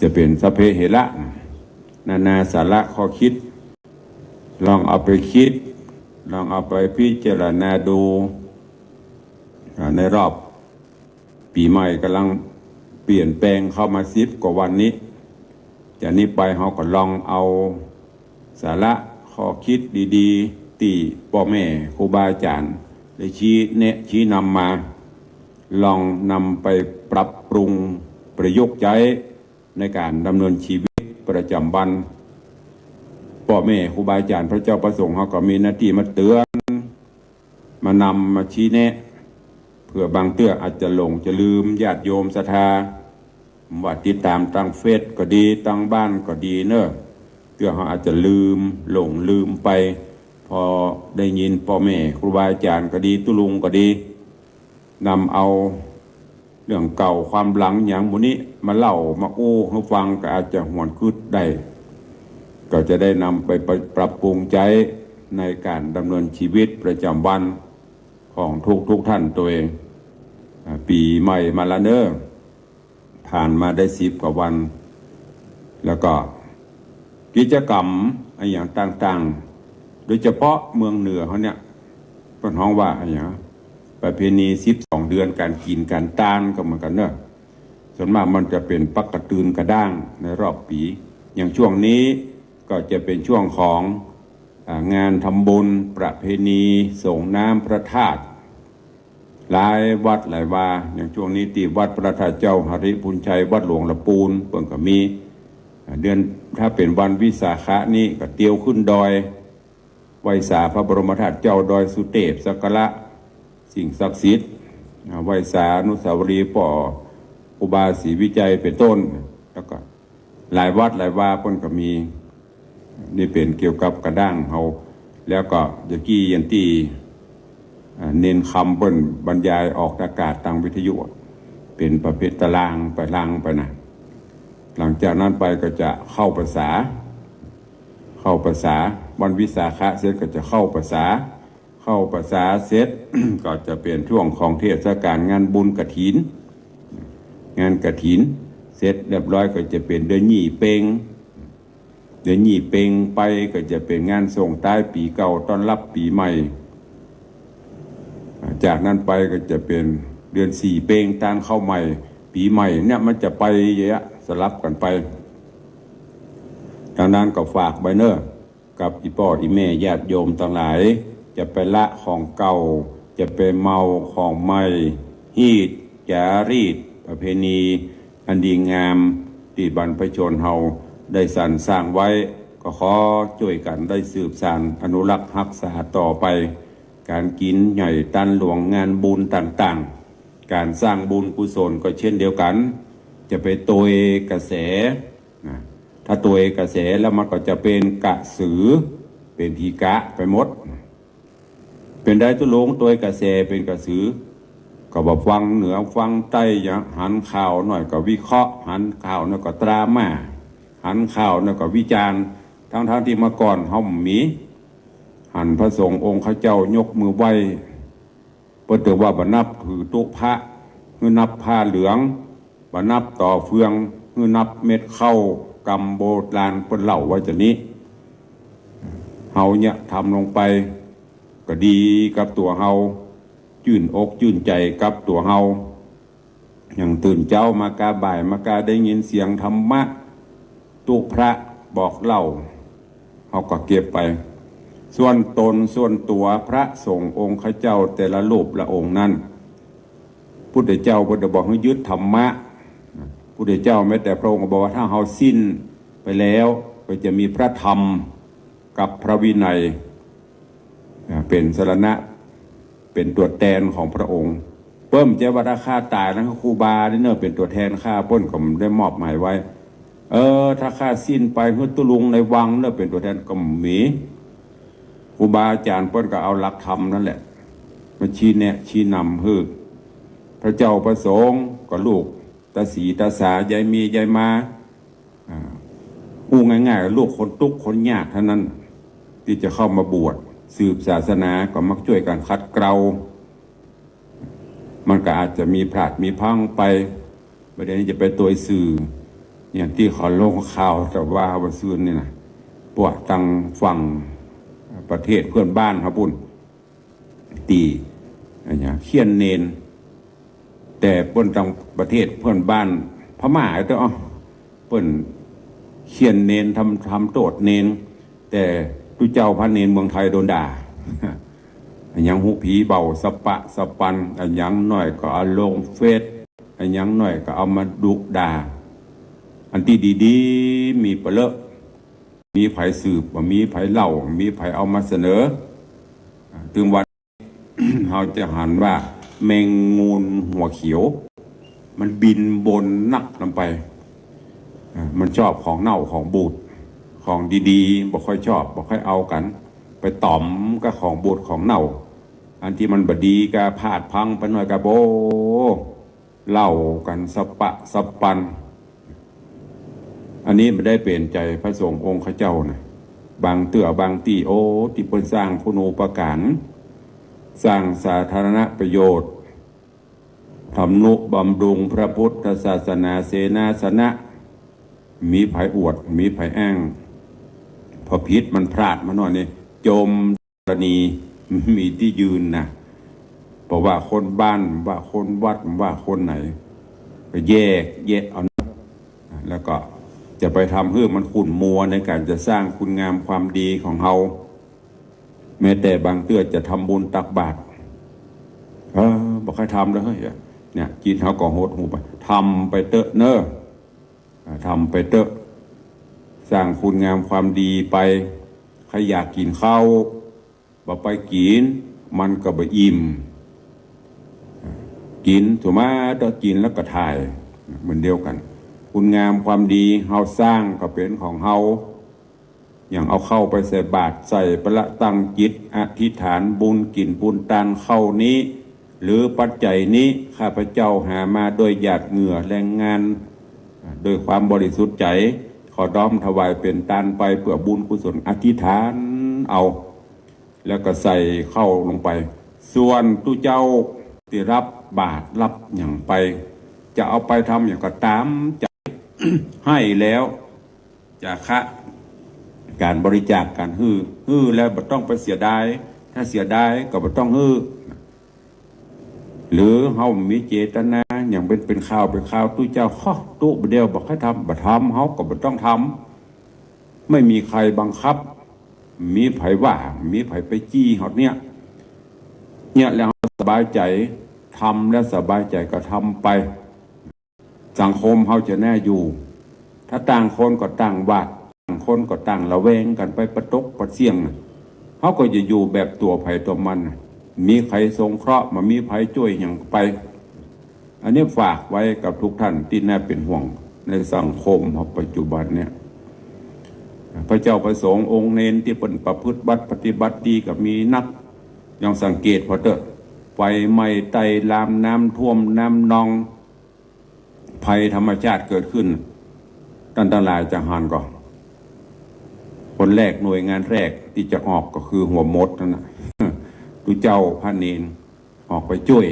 จะเป๋นสัพเพเหระ นานาสาระข้อกึ๊ด ลองเอาไปกึ๊ด ลองเอาไปพิจารณาดู อ่า ในรอบปี๋ใหม่ก่ำลังเปลี่ยนแปลงเข้ามาสิบกว่าวันนี้ จากนี้ไปเฮาก็ลองเอา สาระข้อกึ๊ดดีๆ ตี้ป้อแม่ครูบาอาจ๋ารย์ได้ชี้แนะชี้นำมา ลองนำไปปรับปรุงประยุกต์ใจ๊ในก๋านดำเนินชีวิตประจ๋ำวัน ป้อแม่ครูบาอาจ๋ารย์พระเจ้าพระสงฆ์เฮาก็มีหน้าตี้มาเตือน มานำมาชี้แนะ เผื่อบางเตื้ออาจจะหลงจะลืม ญาติโยมศรัทธา ว่าติดต๋ามตางเฟซก็ดี ตางบ้านก็ดีเน่อ เตื้อเฮาอาจจะลืม หลงลืมไป พอได้ยินป้อแม่ครูบาอาจ๋ารย์ก็ดี ตุ๊ลุงก็ดี นำเอาเรื่องเก่าความหลังหยังหมู่นี้มาเล่ามาอู้หื้อฟัง ก็อาจจะหวนกึ๊ดได้ ก็จะได้นำไปปรับปรุงใจ๊ในก๋านดำเนินชีวิตประจ๋ำวัน ของทุกๆ ท่านตวย อ่า ปี๋ใหม่มาละเน่อ ผ่านมาได้สิบกว่าวัน แล้วก็กิจกรรมอะหยังต่างๆ โดยเฉพาะเมืองเหนือเฮาเนี่ย เปิ้นฮ้องว่าอะหยัง ประเพณีสิบสองเดือนก๋านกิ๋นก๋านตานก็เหมือนกั๋นเน่อ ส่วนมากมันจะเป๋นปักกะตือนกะด้างในรอบปี๋ อย่างช่วงนี้ก็จะเป๋นช่วงของ อ่า งานทำบุญประเพณีส่งน้ำพระธาตุ หลายวัดหลายวา อย่างช่วงนี้ตี้วัดพระธาตุเจ้าหริภุญชัย วัดหลวงละปูน เปิ้นก็มี อ่า เดือน ถ้าเป๋นวันวิสาขะนี้ก็เตียวขึ้นดอย ไหว้สาพระบรมธาตุเจ้าดอยสุเตพ สักการะสิ่งศักดิ์สิทธิ์ อ่า ไหว้สาอนุสาวรีย์ป้อครูบาศรีวิชัยเป๋นต้น แล้วก็ หลายวัดหลายวาเปิ้นก็มี นี่เป๋นเกี่ยวกับกะด้างเฮา แล้วก็ตะกี้อย่างตี้ อ่า เณรคำเปิ้นบรรยายออกอากาศตางวิทยุ เป๋นประเภทตารางไปลางไปนะ หลังจากนั้นไปก็จะเข้าพรรษา เข้าพรรษา วันวิสาขะเสร็จก็จะเข้าพรรษา เข้าพรรษาเสร็จ ก็จะเป๋นช่วงของเทศกาลงานบุญกฐิน งานกฐินเสร็จเรียบร้อยก็จะเป๋นเดือนยี่เป็ง เดือนยี่เป็งไปก็จะเป๋นงานส่งท้ายปี๋เก่าต้อนรับปี๋ใหม่ จากนั้นไปก็จะเป๋นเดือนสี่เป็งต้านเข้าใหม่ ปี๋ใหม่เนี่ยมันจะไปอย่างเงี้ยสลับกั๋นไป ดังนั้นก็ฝากไว้เน่อ กับอี่ป้ออี่แม่ญาติโยมตังหลาย จะไปละของเก่า จะไปเมาของใหม่ ฮีตจารีตประเพณีอันดีงามตี้บรรพชนเฮาได้สรรสร้างไว้ ก็ขอจ้วยกั๋นได้สืบสานอนุรักษ์ฮักษาต่อไป ก๋านกิ๋นใหญ่ตันหลวงงานบุญต่างๆ ก๋านสร้างบุญกุศลก็เช่นเดียวกั๋น จะไปตวยกระแส นะ ถ้าตวยกระแสแล้วมันก็จะเป๋นกระสือ เป๋นผีกะไปหมด เป๋นใดตุ๊ลุงตวยกระแสเป๋นกระสือ ก็บ่ฟังเหนือฟังใต้ หันข่าวหน่อยก็วิเคราะห์ หันข่าวหน่อยก็ตราม่า หันข่าวหน่อยก็วิจารณ์ ทั้งๆ ตี้เมื่อก่อนเฮาบ่มี หันพระสงฆ์องค์ข้าเจ้ายกมือไหว้ เปิ้นเถิงว่าบ่นับถือตุ๊พระ หื้อนับผ้าเหลือง บ่นับต่อเฟือง หื้อนับเม็ดข้าว กำโบราณเปิ้นเล่าไว้จานี้ เฮาเนี่ยทำลงไป ก็ดีกับตั๋วเฮา จื้นอกจื้นใจ๋กับตั๋วเฮา อย่างตื่นเจ๊ามากาบ่ายมากาได้ยินเสียงธรรมะ ตุ๊พระบอกเล่า เฮาก็เก็บไป ส่วนต๋นส่วนตั๋วพระสงฆ์องค์ข้าเจ้าแต่ละรูปละองค์นั้น พุทธเจ้าเปิ้นบ่บอกหื้อยึดธรรมะ พุทธเจ้าแม้แต่พระองค์ก็บอกว่าถ้าเฮาสิ้นไปแล้ว ก็จะมีพระธรรมกับพระวินัย อ่า เป๋นสรณะ เป๋นตั๋วแตนของพระองค์ เปิ้นบ่ใจ้ว่าถ้าข้าต๋ายแล้วครูบานี่เน่อเป๋นตั๋วแตนข้า เปิ้นก็บ่ได้มอบหมายไว้ เออ ถ้าข้าสิ้นไปหื้อตุ๊ลุงในวังเน่อเป๋นตั๋วแตนก็บ่มี ครูบาอาจ๋ารย์เปิ้นก็เอาหลักธรรมนั่นแหละ มาชี้แนะชี้นำหื้อ พระเจ้าพระสงฆ์ก็ลูกตาสีตาสายายมียายมา อ่า อู้ง่ายๆ ลูกคนตุ๊กข์คนยากเต้านั้น ตี้จะเข้ามาบวชสืบศาสนา ก็มักจ้วยกั๋นขัดเกลา มันก็อาจจะมีพลาดมีพลั้งไป บ่าเดี่ยวนี้จะไปตวยสื่อ อย่างตี้เขาลงข่าวแต่ว่าวันซืนนี่นะ พวกตังฝั่งประเทศเพื่อนบ้านเฮาปุ้น ตี้ อะหยัง เฆี่ยนเณร แต่เปิ้นตังประเทศเพื่อนบ้านพม่าเต๊อะ เปิ้นเฆี่ยนเณร ทำ ทำโต้ษเณร แต่ตุ๊เจ้าพระเณรเมืองไทยโดนด่า อะหยังฮู้ผีเบาสะปะสะปัน อะหยังหน้อยก็เอาลงเฟซ อะหยังหน้อยก็เอามาดุด่า อันตี้ดีๆ มีบ่เลิก มีใผสืบ บ่มีใผเล่า บ่มีใผเอามาเสนอ อ่า ตึงวัน เฮาจะหันว่าแมงงูหัวเขียว มันบินบนนักนำไป อ่า มันชอบของเน่าของบูด ของดีๆ บ่ค่อยชอบ บ่ค่อยเอากั๋น ไปต๋อมกับของบูดของเน่า อันตี้มันบ่ดีก็พลาดพลั้งไปหน้อยก็โบ้ เล่ากั๋นสะปะสะปัน อันนี้บ่ได้เป๋นใจ๋พระสงฆ์องค์ข้าเจ้านะ บางเตื้อบางตี้ โอ้ ตี้เปิ้นสร้างคุณูปการ สร้างสาธารณประโยชน์ ทำนุบำรุงพระพุทธศาสนาเสนาสนะ มีใผอวด มีใผอ้าง พอผิดมันพลาดมาหน้อยนี่ จม ธรณี มีตี้ยืนนะ เพราะว่าคนบ้าน ว่าคนวัด ว่าคนไหน ก็แยกแยะเอานะ แล้วก็จะไปทำหื้อมันขุ่นมัวในก๋านจะสร้างคุณงามความดีของเฮา แม้แต่บางเตื้อจะทำบุญตักบาตร เออ บ่ใค่ทำเลย เนี่ย จิตเฮาก็หดหู่ไป ทำไปเต๊อะเน่อ อ่า ทำไปเต๊อะ สร้างคุณงามความดีไป ใผอยากกิ๋นข้าว บ่ไปกิ๋น มันก็บ่อิ่ม กิ๋น สุมาเต๊อะ กิ๋นแล้วก็ถ่าย เหมือนเดียวกั๋น คุณงามความดีเฮาสร้างก็เป๋นของเฮา อย่างเอาข้าวไปใส่บาตร ใส่ปละ ตั้งจิตอธิษฐานบุญ กิ๋นปุ้นตานข้าวนี้ หรือปัจจัยนี้ ข้าพเจ้าหามาด้วยหยาดเหงื่อแรงงาน ด้วยความบริสุทธิ์ใจ๋ ขอน้อมถวายเป๋นตานไปเปื้อบุญกุศล อธิษฐานเอา แล้วก็ใส่เข้าลงไป ส่วนตุ๊เจ้าตี้ฮับบาตรฮับหยังไป จะเอาไปทำหยังก็ต๋ามใจ๋ หื้อแล้ว จาคะ ก๋านบริจาค ก๋านหื้อ หื้อแล้วบ่ต้องไปเสียดาย ถ้าเสียดายก็บ่ต้องหื้อ หรือเฮามีเจตนาหยังเป๋น เป๋นคราวเป๋นคราว ตุ๊เจ้า ขอตุ๊บ่าเดี่ยวบ่ใค่ทำ บ่ทำ เฮาก็บ่ต้องทำ ไม่มีใครบังคับ มีใผว่า มีใผไปจี้เฮาเนี่ย เนี่ยแล้วเฮาสบายใจ๋ ทำแล้วสบายใจ๋ก็ทำไป สังคมเฮาจะแน่อยู่ ถ้าต่างคนก็ต่างหวาด ต่างคนก็ต่างระแวงกั๋นไป ปะตกปะเสี้ยง เฮาก็จะอยู่แบบตั๋วใผตั๋วมัน มีใผสงเคราะห์ บ่มีใผจ้วยหยังไป อันนี้ฝากไว้กับทุกท่านตี้น่าเป๋นห่วงในสังคมเฮาปัจจุบันเนี่ย พระเจ้าพระสงฆ์องค์เณรตี้เปิ้นประพฤติวัตรปฏิบัติดีก็มีนัก ลองสังเกตผ่อเต๊อะ ไฟไหม้ไต้ลาม น้ำท่วมน้ำนอง ภัยธรรมชาติเกิดขึ้น ต้านตังหลายจะหันก่อ คนแรก หน่วยงานแรกตี้จะออกก็คือหัวหมดนั่นน่ะ ตุ๊เจ้าพระเณรออกไปจ้วย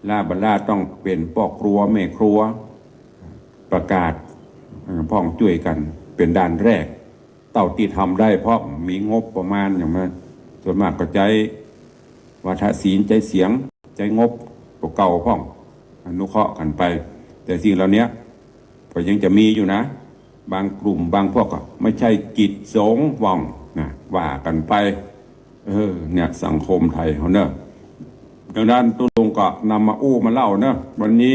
ล้าบ่ล้าต้องเป๋นป้อครัวแม่ครัว ประกาศ เอ่อ พ่องจ้วยกั๋นเป๋นด่านแรก เต้าตี้ทำได้ เพราะมีงบประมาณหยังมา ส่วนมากก็ใจ๊วาทะศิลป์ ใจ๊เสียง ใจ๊งบตั๋วเก่าพ่อง อนุเคราะห์กั๋นไป แต่สิ่งเหล่านี้ก็ยังจะมีอยู่นะ บางกลุ่มบางพวกก็ไม่ใช่กิจสงฆ์พ่องนะ ว่ากั๋นไป เออ เนี่ยสังคมไทยเฮาเนอะ ดังนั้นตุ๊ลุงก็นำมาอู้มาเล่าเนอะ วันนี้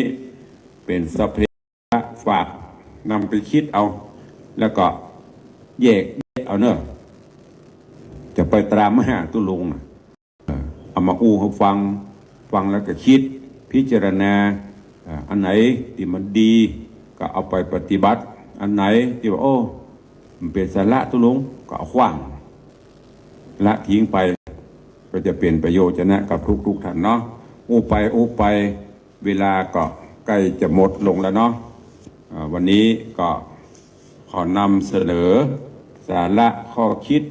เป๋นสะเพ ฝากนำไปคิดเอา แล้วก็แยกแยะเอาเนอะ จะไปตามหาตุ๊ลุงน่ะ เออ เอามาอู้หื้อฟัง ฟังแล้วก็คิด พิจารณา เอ่อ อันไหนตี้มันดีก็เอาไปปฏิบัติ อันไหนตี้ว่า โอ้ มันเป๋นสาระตุ๊ลุง ก็เอาขว้าง ละทิ้งไป ก็จะเป๋นประโยชน์จะนะกับทุกๆ ท่านเนาะ อู้ไปอู้ไป เวลาก็ใกล้จะหมดลงแล้วเนาะ อ่า วันนี้ก็ขอนำเสนอสาระข้อคิด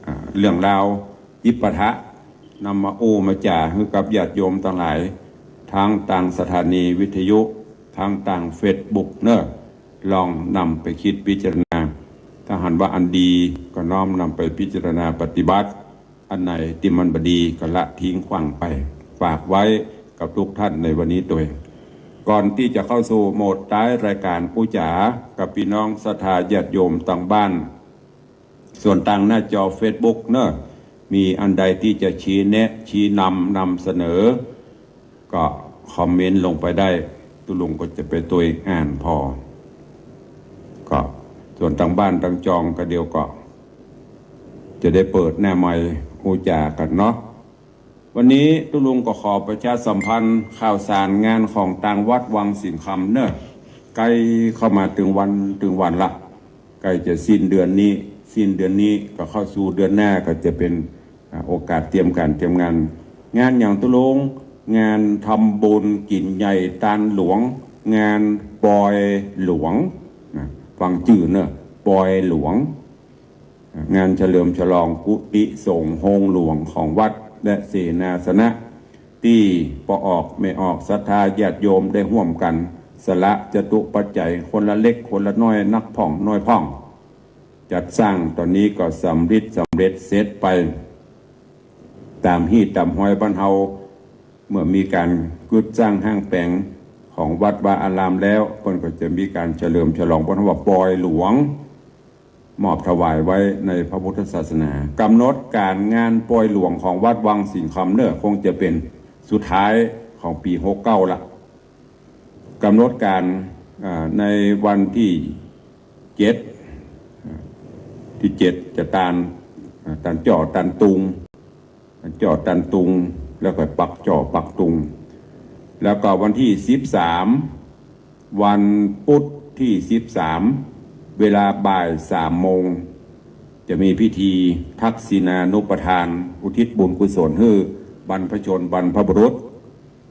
อ่า เรื่องราวจิปาถะ นำมาอู้มาจ๋าหื้อกับญาติโยมตังหลาย ทั้งตางสถานีวิทยุ ทั้งตางเฟซบุ๊กเนอะ ลองนำไปคิดพิจารณา ถ้าหันว่าอันดีก็น้อมนำไปพิจารณาปฏิบัติ อันไหนตี้มันบ่ดีก็ละทิ้งขว้างไป ฝากไว้กับทุกท่านในวันนี้ตวย ก่อนตี้จะเข้าสู่โหมดท้ายรายก๋าน อู้จ๋ากับปี้น้องศรัทธาญาติโยมตางบ้าน ส่วนตางหน้าจอเฟซบุ๊กเนอะ มีอันใดตี้จะชี้แนะ ชี้นำ นำเสนอ ก็คอมเมนต์ลงไปได้ ตุ๊ลุงก็จะไปตวยอ่านผ่อ ก็ส่วนตางบ้านตางจองก็เดี๋ยวก็จะได้เปิดหน้าไมค์อู้จ๋ากั๋นเนาะ วันนี้ตุ๊ลุงก็ขอประชาสัมพันธ์ข่าวสารงานของตางวัดวังสิงห์คำเนอะ ใกล้เข้ามาตึงวันตึงวันละ ใกล้จะสิ้นเดือนนี้ สิ้นเดือนนี้ก็เข้าสู่เดือนหน้าก็จะเป๋น อ่า โอกาสเตรียมก๋านเตรียมงาน งานหยังตุ๊ลุง งานทำบุญกิ๋นใหญ่ตานหลวง งานปอยหลวงนะ ฟังจื้อเนอะ ปอยหลวง งานเฉลิมฉลองกุฏิสงฆ์โฮงหลวงของวัดและเสนาสนะ ตี้ป้อออกแม่ออกศรัทธาญาติโยมได้ฮ่วมกั๋นสละจตุปัจจัยคนละเล็กคนละน้อย นักพ่องน้อยพ่อง จัดสร้างต๋อนนี้ก็สำริดสำเร็จเสร็จไป ต๋ามฮีตต๋ามฮอยบ้านเฮา เมื่อมีก๋านกึ๊ดสร้างห้างแป๋งของวัดวาอารามแล้ว เปิ้นก็จะมีก๋านเฉลิมฉลอง เปิ้นว่าปอยหลวง มอบถวายไว้ในพระพุทธศาสนา กำหนดก๋านงานปอยหลวงของวัดวังสิงห์คำเนอะ คงจะเป๋นสุดท้ายของปี๋หกเก้าละ กำหนดก๋าน อ่า ในวันตี้เจ็ด ตี้เจ็ดจะตาน อ่า ตานจ้อตานตุง ตานจ้อตานตุง แล้วก็ปักจ้อปักตุง แล้วก็วันตี้สิบสาม วันพุธตี้สิบสาม เวลาบ่ายสามโมง จะมีพิธีทักษิณานุปทาน อุทิศบุญกุศลหื้อบรรพชนบรรพบุรุษ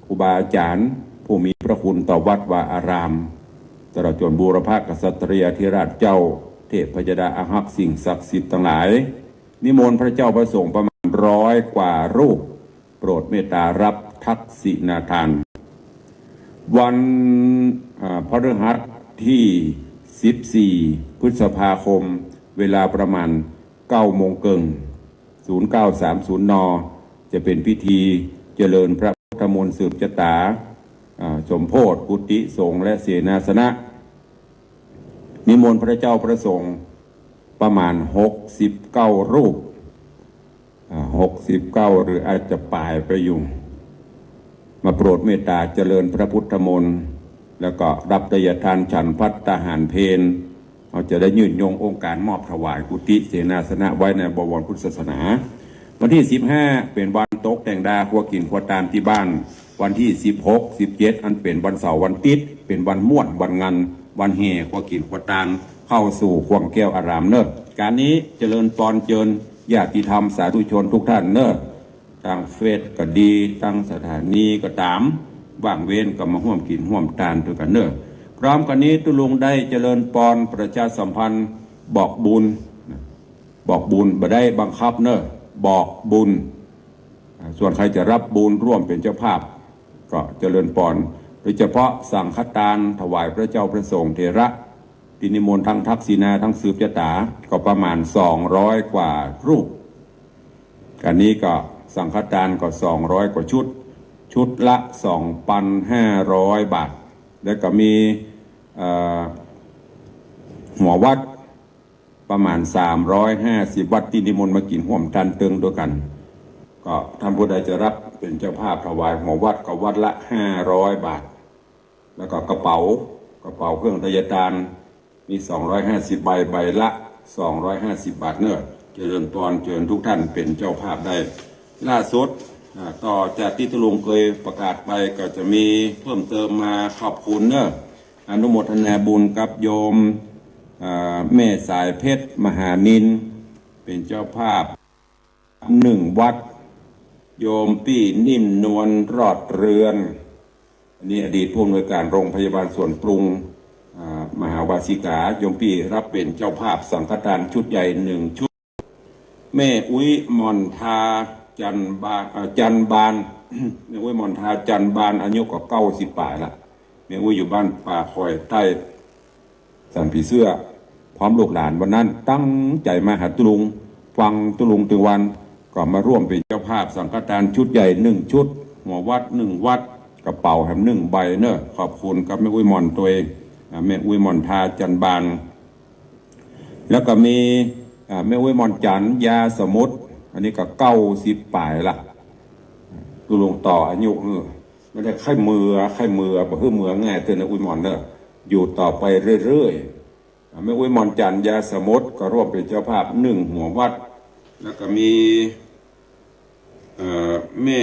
ครูบาอาจ๋ารย์ผู้มีพระคุณต่อวัดวาอาราม ตลอดจ๋นบูรพกษัตริยาธิราชเจ้า เทพยดาอาฮักษ์ สิ่งศักดิ์สิทธิ์ตังหลาย นิมนต์พระเจ้าพระสงฆ์ประมาณร้อยกว่ารูป โปรดเมตตารับทักษิณาทาน วัน อ่า พฤหัสที่สิบสี่ พฤษภาคม เวลาประมาณเก้าโมงเกิ่ง ศูนย์เก้าสามศูนย์ น. จะเป๋นพิธีเจริญพระพุทธมนต์สืบจะต๋า อ่า สมโภช กุฏิสงฆ์และเสนาสนะ นิมนต์พระเจ้าพระสงฆ์ประมาณหกสิบเก้ารูป อ่า หกสิบเก้า หรืออาจจะป๋ายไปอยู่ มาโปรดเมตตาเจริญพระพุทธมนต์ แล้วก็รับไตรยทานฉันภัตตาหารเพล เฮาจะได้ยืนยงองค์การมอบถวายกุฏิเสนาสนะไว้ในบวรพุทธศาสนา วันตี้สิบห้า เป๋นวันตกแต่งดาครัวกิ๋นครัวตานตี้บ้าน วันตี้สิบหก สิบเจ็ด อันเป๋นวันเสาร์วันติ๊ด เป๋นวันม่วนวันงัน วันแห่ครัวกิ๋นครัวตาน เข้าสู่ข่วงแก้วอารามเน่อ ก๋านนี้เจริญปอนเจิญญาติธรรมสาธุชนทุกท่านเน่อ ตางเฟซก็ดี ตางสถานีก็ต๋าม ว่างเว้นก็มาฮ่วมกิ๋นฮ่วมตานตวยกั๋นเน่อ พร้อมกั๋นนี้ตุ๊ลุงได้เจริญปอนประชาสัมพันธ์บอกบุญ บอกบุญบ่ได้บังคับเน่อ บอกบุญ อ่า ส่วนใครจะรับบุญร่วมเป๋นเจ้าภาพ ก็เจริญปอน โดยเฉพาะสังฆทานถวายพระเจ้าพระสงฆ์เถระ ตี้นิมนต์ทั้งทักษิณาทั้งสืบจะต๋า ก็ประมาณสองร้อยกว่ารูป อันนี้ก็สังฆทานก็สองร้อยกว่าชุด ชุดละสองปันห้าร้อยบาท แล้วก็มี เอ่อ หัววัดประมาณสามร้อยห้าสิบวัดตี้นิมนต์มากิ๋นฮ่วมตานเติงตวยกั๋น ก็ท่านผู้ใดจะรับเป๋นเจ้าภาพถวายหัววัดก็วัดละห้าร้อยบาท แล้วก็กระเป๋า กระเป๋าเครื่องไตรยทาน มีสองร้อยห้าสิบใบ ใบละสองร้อยห้าสิบบาทเน่อ เจริญปอนเจิญทุกท่านเป๋นเจ้าภาพได้ ล่าสุด อ่า ต่อจากตี้ตุ๊ลุงเกยประกาศไปก็จะมีเพิ่มเติมมา ขอบคุณเน่อ อนุโมทนาบุญกับโยม อ่า แม่สายเพชรมหานิน เป๋นเจ้าภาพ หนึ่งวัด โยมปี้นิ่มนวลรอดเรือน อันนี้อดีตผู้อำนวยการโรงพยาบาลสวนปรุง อ่า มหาวาสิกา โยมปี้รับเป๋นเจ้าภาพสังฆทานชุดใหญ่หนึ่งชุด แม่อุ๊ยหม่อนทา จันบาน อ่า จันบาน แม่อุ๊ยหม่อนทา จันบาน อายุก็เก้าสิบป๋ายละ แม่อุ๊ยอยู่บ้านป่าคอยใต้ สันผีเสื้อ พร้อมลูกหลาน วันนั้นตั้งใจ๋มาหาตุ๊ลุง ฟังตุ๊ลุงตึงวัน ก็มาร่วมเป๋นเจ้าภาพสังฆทานชุดใหญ่หนึ่งชุด หัววัดหนึ่งวัด กระเป๋าแหมหนึ่งใบเน่อ ขอบคุณกับแม่อุ๊ยหม่อนตวย อ่า แม่อุ๊ยหม่อนทา จันบาน แล้วก็มี อ่า แม่อุ๊ยหม่อนจัน ยาสมุทร อันนี้ก็เก้าสิบป๋ายละ ตุ๊ลุงต่ออายุ เออ บ่ได้ใค่เมือ ใค่เมือ บ่หื้อเมือง่ายเตื้อนะ อุ๊ยหม่อนเน่อ อยู่ต่อไปเรื่อยๆ แม่อุ๊ยหม่อนจัน ยาสมุทร ก็ร่วมเป๋นเจ้าภาพหนึ่งหัววัด แล้วก็มี เอ่อ แม่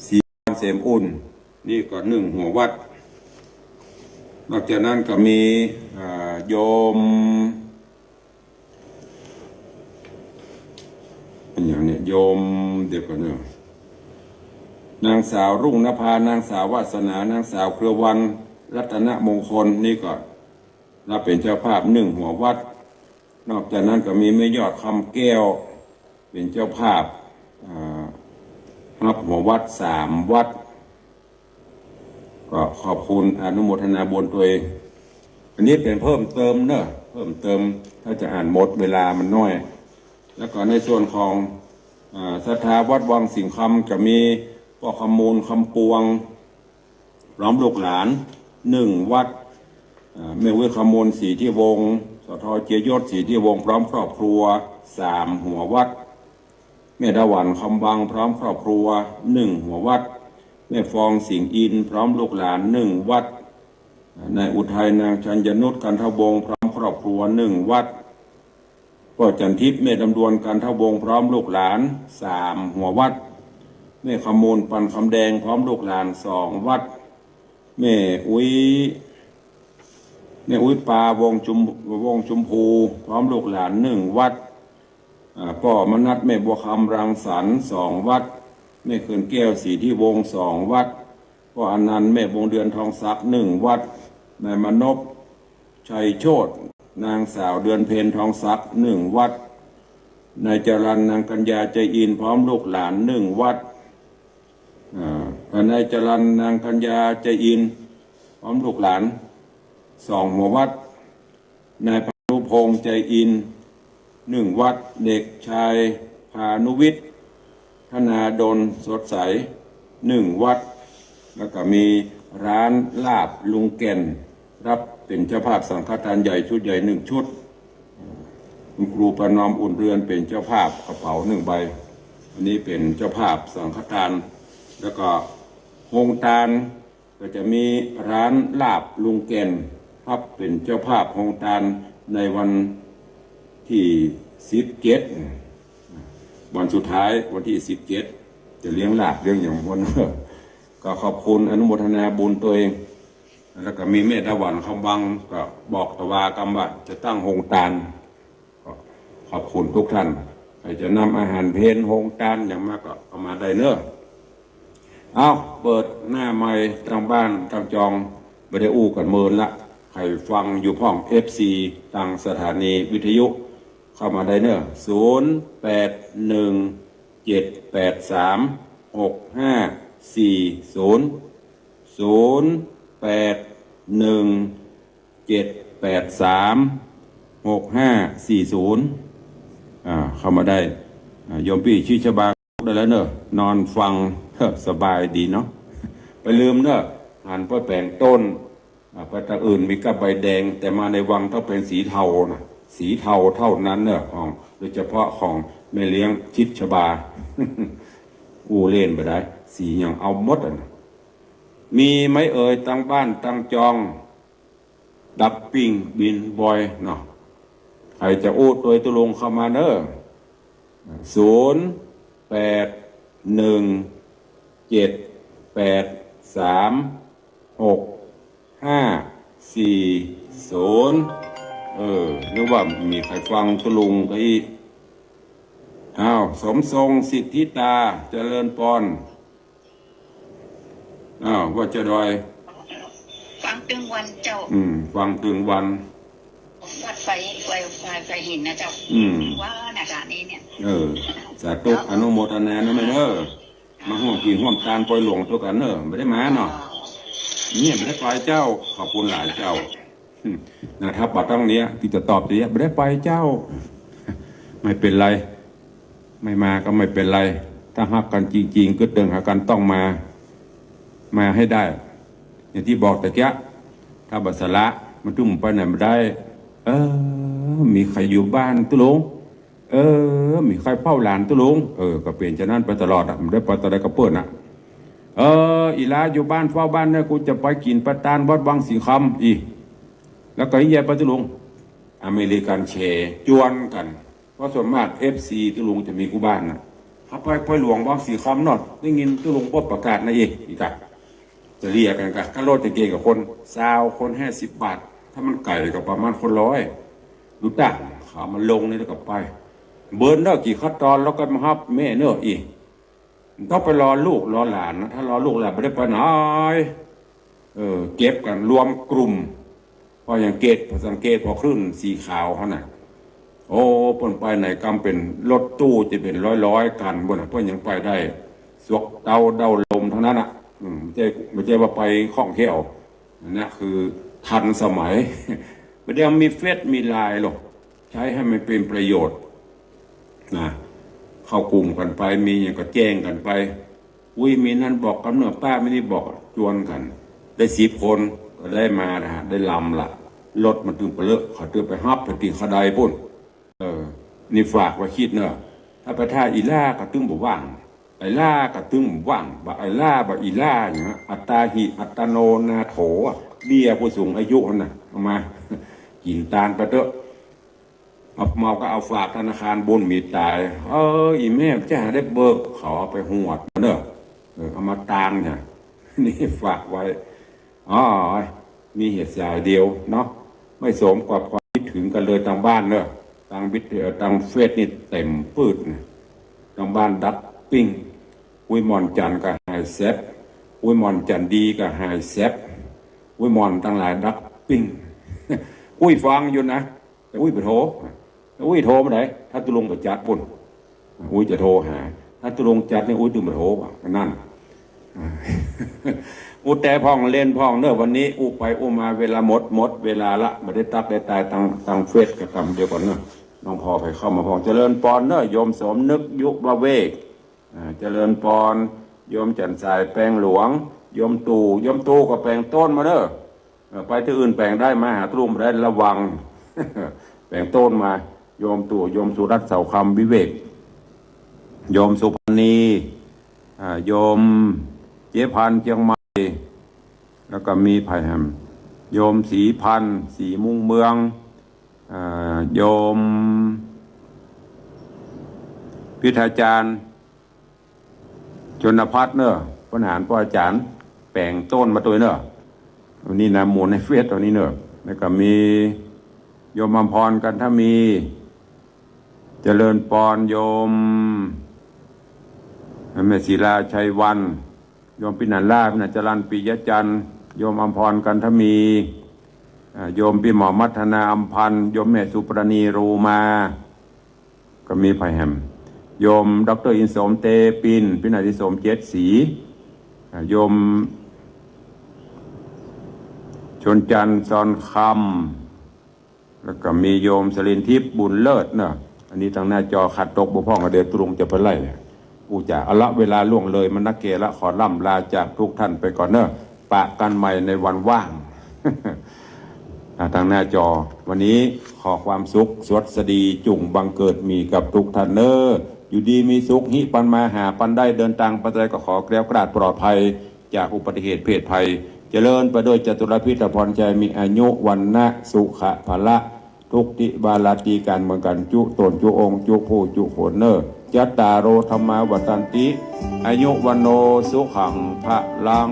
ศรีเสมอุ่น นี่ก็หนึ่งหัววัด นอกจากนั้นก็มี เอ่อ โยม อันอย่างเนี่ย โยม เดี๋ยวก่อนเนาะ นางสาวรุ่งนภา นางสาววาสนา นางสาวเครือวัน รัตนมงคล นี่ก็รับเป๋นเจ้าภาพหนึ่งหัววัด นอกจากนั้นก็มีแม่ยอดคำแก้ว เป๋นเจ้าภาพ อ่า รับหัววัดสามวัด ก็ขอบคุณอนุโมทนาบุญตวย อันนี้เป๋นเพิ่มเติมเนาะ เพิ่มเติม ถ้าจะอ่านหมดเวลามันน้อย แล้วก็ในส่วนของ อ่า ศรัทธาวัดวังสิงห์คำ จะมีป้อขมูล คำปวง พร้อมลูกหลาน หนึ่งวัด อ่า แม่อุ๊ยขมูล ศรีทิวงศ์ สท เจียยศ ศรีทิวงศ์ พร้อมครอบครัว สามหัววัด แม่ดาหวัน คำวัง พร้อมครอบครัว หนึ่งหัววัด แม่ฟอง สิงห์อินทร์ พร้อมลูกหลาน หนึ่งวัด นายอุทัย นางชัญญนุช กันทวงศ์ พร้อมครอบครัว หนึ่งวัด ป้อจันทิพย์ แม่ลำดวน กันทวงศ์ พร้อมลูกหลาน สามหัววัด แม่ขมูล ปันคำแดง พร้อมลูกหลาน สองวัด แม่อุ๊ย แม่อุ๊ยปา วงศ์ชุม วงศ์ชุมพู พร้อมลูกหลาน หนึ่งวัด อ่า ป้อมนัส แม่บัวคำ รังสรรค์ สองวัด แม่เขื่อนแก้ว ศรีทิวงศ์ สองวัด พ่ออนันต์ แม่วงเดือน ทองศักดิ์ หนึ่งวัตต์ นายมานพ ชัยโชติ นางสาวเดือนเพ็ญ ทองศักดิ์ หนึ่งวัตต์ นายจรัญ นางกัญญา ใจอิน พร้อมลูกหลาน หนึ่งวัตต์ อ่า นายจรัญ นางกัญญา ใจอิน พร้อมลูกหลาน สองหัววัตต์ นายพานุพงษ์ ใจอิน หนึ่งวัตต์ เด็กชายพานุวิทย์ ธนาดล สดใส หนึ่งวัตต์ แล้วก็มีร้านลาบลุงแก่น รับเป๋นเจ้าภาพสังฆทานใหญ่ชุดใหญ่หนึ่งชุด คุณครูประนอม อุ่นเรือน เป๋นเจ้าภาพกระเป๋าหนึ่งใบ อันนี้เป๋นเจ้าภาพสังฆทาน แล้วก็โฮงตาน ก็จะมีร้านลาบลุงแก่น ฮับเป๋นเจ้าภาพโฮงตานในวันตี้สิบเจ็ด วันสุดท้าย วันตี้สิบเจ็ด จะเลี้ยงลาบเลี้ยงหยังม่วน ก็ขอบคุณอนุโมทนาบุญตวยเอง แล้วก็มีแม่ตะวันคำวัง ก็บอกตะวากำว่าจะตั้งโฮงตาน ก็ขอบคุณทุกท่าน ใผจะนำอาหารเพล โฮงตานหยังมาก็เอามาได้เน้อ เอ้า เปิดหน้าใหม่ ตังบ้านตังจอง บ่ได้อู้กั๋นเมินละ ใผฟังอยู่พ่อง เอฟซี ตังสถานีวิทยุ เข้ามาได้เน้อ ศูนย์แปดหนึ่งเจ็ดแปดสามหกห้าสี่ศูนย์ ศูนย์แปดหนึ่งเจ็ดแปดสามหกห้าสี่ศูนย์ อ่า เข้ามาได้ อ่า โยมปี้ชิดชบาได้แล้วเน้อ นอนฟัง เฮ้อ สบายดีเนาะ บ่าลืมเน้อ หันไปแป๋งต้น อ่า ไปตางอื่นมีก้าใบแดง แต่มาในวังต้องเป๋นสีเทานะ สีเทาเต้านั้นเน้อ ของ โดยเฉพาะของแม่เลี้ยงชิดชบา อู้เล่นบ่ได้ สีหยังเอาหมดอะนะ มีไหมเอ่ย ตังบ้านตังจอง ดับปิ้งบินบอยเนาะ ใผจะอู้ตวยตุ๊ลุงเข้ามาเน้อ ศูนย์แปดหนึ่งเจ็ดแปดสามหกห้าสี่ศูนย์ เออ นึกว่ามีใผฟังตุ๊ลุงก็อี้ อ้าว สมทรง สิทธิตา เจริญปอน อ้าว ว่าจะดอย ฟังตึงวันเจ้า อืม ฟังตึงวัน วัดไฟ ไฟ ไฟ ไฟหินนะเจ้า อืม ว่านะจ๊ะนี่เนี่ย เออ สาธุ อนุโมทนานะแม่เน้อ มาฮ่วมกิ๋นฮ่วมตานปอยหลวงตวยกั๋นเน้อ บ่ได้มาเนาะ เนี่ย บ่ได้ไปเจ้า ขอบคุณหลายเจ้า อืม นะ ถ้าบ่าตั้งเนี้ย ตี้จะตอบจะเยียะ บ่ได้ไปเจ้า ไม่เป๋นไร ไม่มาก็ไม่เป๋นไร ถ้าฮักกั๋นจริงๆ กึ๊ดเดิงหากั๋นต้องมา มาให้ได้ อย่างตี้บอกตะเกียะ ถ้าบ่สละ มันตึงไปไหนบ่ได้ เออ มีใผอยู่บ้านตุ๊ลุง เออ มีใผเฝ้าหลานตุ๊ลุง เออ ก็เป๋นจานั้นไปตลอดอะ บ่ได้ไปตะใดก็เปิ้นอะ เออ อี่หล้าอยู่บ้านเฝ้าบ้านเน้อ กูจะไปกิ๋นปะตานวัดวังสิงห์คำ อี้ แล้วก็เยียะไปตุ๊ลุง อเมริกันแชร์ จวนกั๋น เพราะส่วนมาก เอฟซี ตุ๊ลุงจะมีกู้บ้านนะ เข้าไป ไปหลวงวังสิงห์คำเนาะ ได้ยินตุ๊ลุงปลดประกาศนะ เอ๊ะ อีกอะ จะเลียกั๋นกะ ค่ารถจะเก๋งกับคน ซาวคน ห้าสิบบาท ถ้ามันไก๋ก็ประมาณคนร้อย ดูตาง เขามาลงนี่แล้วก็ไป เบิ่นได้กี่ขั้นตอนแล้วก็มาฮับแม่เน้อ อี้ ต้องไปรอลูกรอหลานนะ ถ้ารอลูกหลานบ่ได้ไปไหน เออ เก็บกั๋นรวมกลุ่ม พอสังเกต พอสังเกต พอคลื่นสีขาวเขาน่ะ โอ้ เปิ้นไปไหนกำเป๋นรถตู้จะเป๋นร้อยๆ คัน บ่นน่ะ เปิ้นยังไปได้ สวกเต้าเด้าลมทั้งนั้นน่ะ อืม บ่ใจ้ บ่ใจ้ว่าไปคล่องแคล่ว นะ คือทันสมัย บ่ได้มีเฟซมีไลน์หรอก ใจ๊หื้อมันเป๋นประโยชน์ นะ เข้ากลุ่มกั๋นไป มีหยังก็แจ้งกั๋นไป อุ๊ย มีนั้นบอกกำเนิดป้า มีนี่บอก จวนกั๋น ได้สิบคน ก็ได้มานะฮะ ได้ลำละ รถมันตึงเปลอะ เขาตึงไปฮับไปตี้เขาใดปุ้น เออ นี่ฝากไว้กึ๊ดเนาะ ถ้าไปท่าอี่หล้าก็ตึงบ่ว่าง ไอ้หล้าก็ตึงบ่ว่าง บ่าไอ้หล้า บ่าอี่หล้า อย่างเงี้ย อัตตาหิ อัตตโนนาโถ เบี้ยผู้สูงอายุนั่นน่ะ เอามา กิ๋นตานไปเต๊อะ เอา เมาก็เอาฝากธนาคารบุญมีต๋าย เออ อี่แม่จะหาได้เบิก เขาเอาไปหวดเนาะ เออ เอามาตางเนี่ย นี่ฝากไว้ อ๋อ มีเหตุสายเดียวเนาะ ไม่สมกับความคิดถึงกั๋นเลย ตังบ้านเนาะ ตังวิทยุ ตังเฟซนี่เต็มปื๊ดนะ ตังบ้านดับปิ้ง อุ๊ย หม่อนจันทร์ก็หายแซบ อุ้ยหม่อนจั๋นดีก็หายแซบ อุ้ยหม่อนตังหลายดักปิ้ง อุ้ยฟังอยู่นะ แต่อุ้ยบ่โทร แต่อุ้ยโทรมาได้ ถ้าตุ๊ลุงไปจัดปุ้น อุ้ยจะโทรหา ถ้าตุ๊ลุงจัดนี่อุ้ยจึงบ่โทรว่ะ อันนั้น อู้แต่พ่องเล่นพ่องเนอะ วันนี้อู้ไปอู้มาเวลาหมด หมดเวลาละ บ่ได้ตั๊กได้ตายตัง ตังเฟซกะกำเดียวก่อนเนอะ น้องพ่อไปเข้ามาพ่อง เจริญปอนเนอะ โยมสมนึก ยุวเวก อ่า เจริญปอน โยมจันทร์สายแปงหลวง โยมตู่ โยมตู่ก็แป๋งโต้นมาเนอะ เออ ไปตี้อื่นแป๋งได้ มาหาตุ๊ลุงบ่ได้ ระวัง แป๋งโต้นมา โยมตู่ โยมสุรัตน์ เสาคำ วิเวก โยมสุพรรณี อ่า โยมเจ๊พันธุ์เจียงใหม่ แล้วก็มีไผแหม โยมศรีพันธุ์ ศรีมุ่งเมือง อ่า โยมพิธาจารย์ ชนพัฒน์เนอะ ปัญหาป้ออาจ๋ารย์ แป๋งโต้นมาตวยเนอะ วันนี้นะ หมู่ในเฟซตอนนี้เนอะ แล้วก็มีโยมอำพร กันทมี เจริญปอน โยม แม่ศิลา ชัยวัน โยมปินันลา ปินันจรัญ ปิยะจันทร์ โยมอำพร กันทมี อ่า โยมปี้หมอมัทนา อำพันธ์ โยมแม่สุปราณี โรมา ก็มีไผแหม โยมด็อกเตอร์อินสม เตปิน ปี้นาฏอินสม เจ็ดสี อ่า โยมชนจันทร์ ซอนคำ แล้วก็มีโยมสลินทิพย์ บุญเลิศเนอะ อันนี้ตังหน้าจอขัดตกบกพร่อง เดี๋ยวตุ๊ลุงจะไปไล่ อู้จ๋า เอาละ เวลาล่วงเลยมานักเกละ ขอร่ำลาจากทุกท่านไปก่อนเนอะ ปะกั๋นใหม่ในวันว่าง อ่า ตังหน้าจอ วันนี้ขอความสุขสวัสดีจุ่งบังเกิดมีกับทุกท่านเนอะ อยู่ดีมีสุข ฮิปันมาหาปันได้ เดินตางไปใดก็ขอแคล้วคลาดปลอดภัย จากอุบัติเหตุเพศภัย เจริญไปด้วยจตุรพิธพรชัย มีอายุ วรรณะ สุขะ พละ ทุกทิวาราตรี ก๋านเมืองก๋านจุ ต๋นจุองค์จุ ผู้จุคนเนอะ จัตตาโร ธัมมา วัฑฒันติ อายุ วัณโณ สุขัง พลัง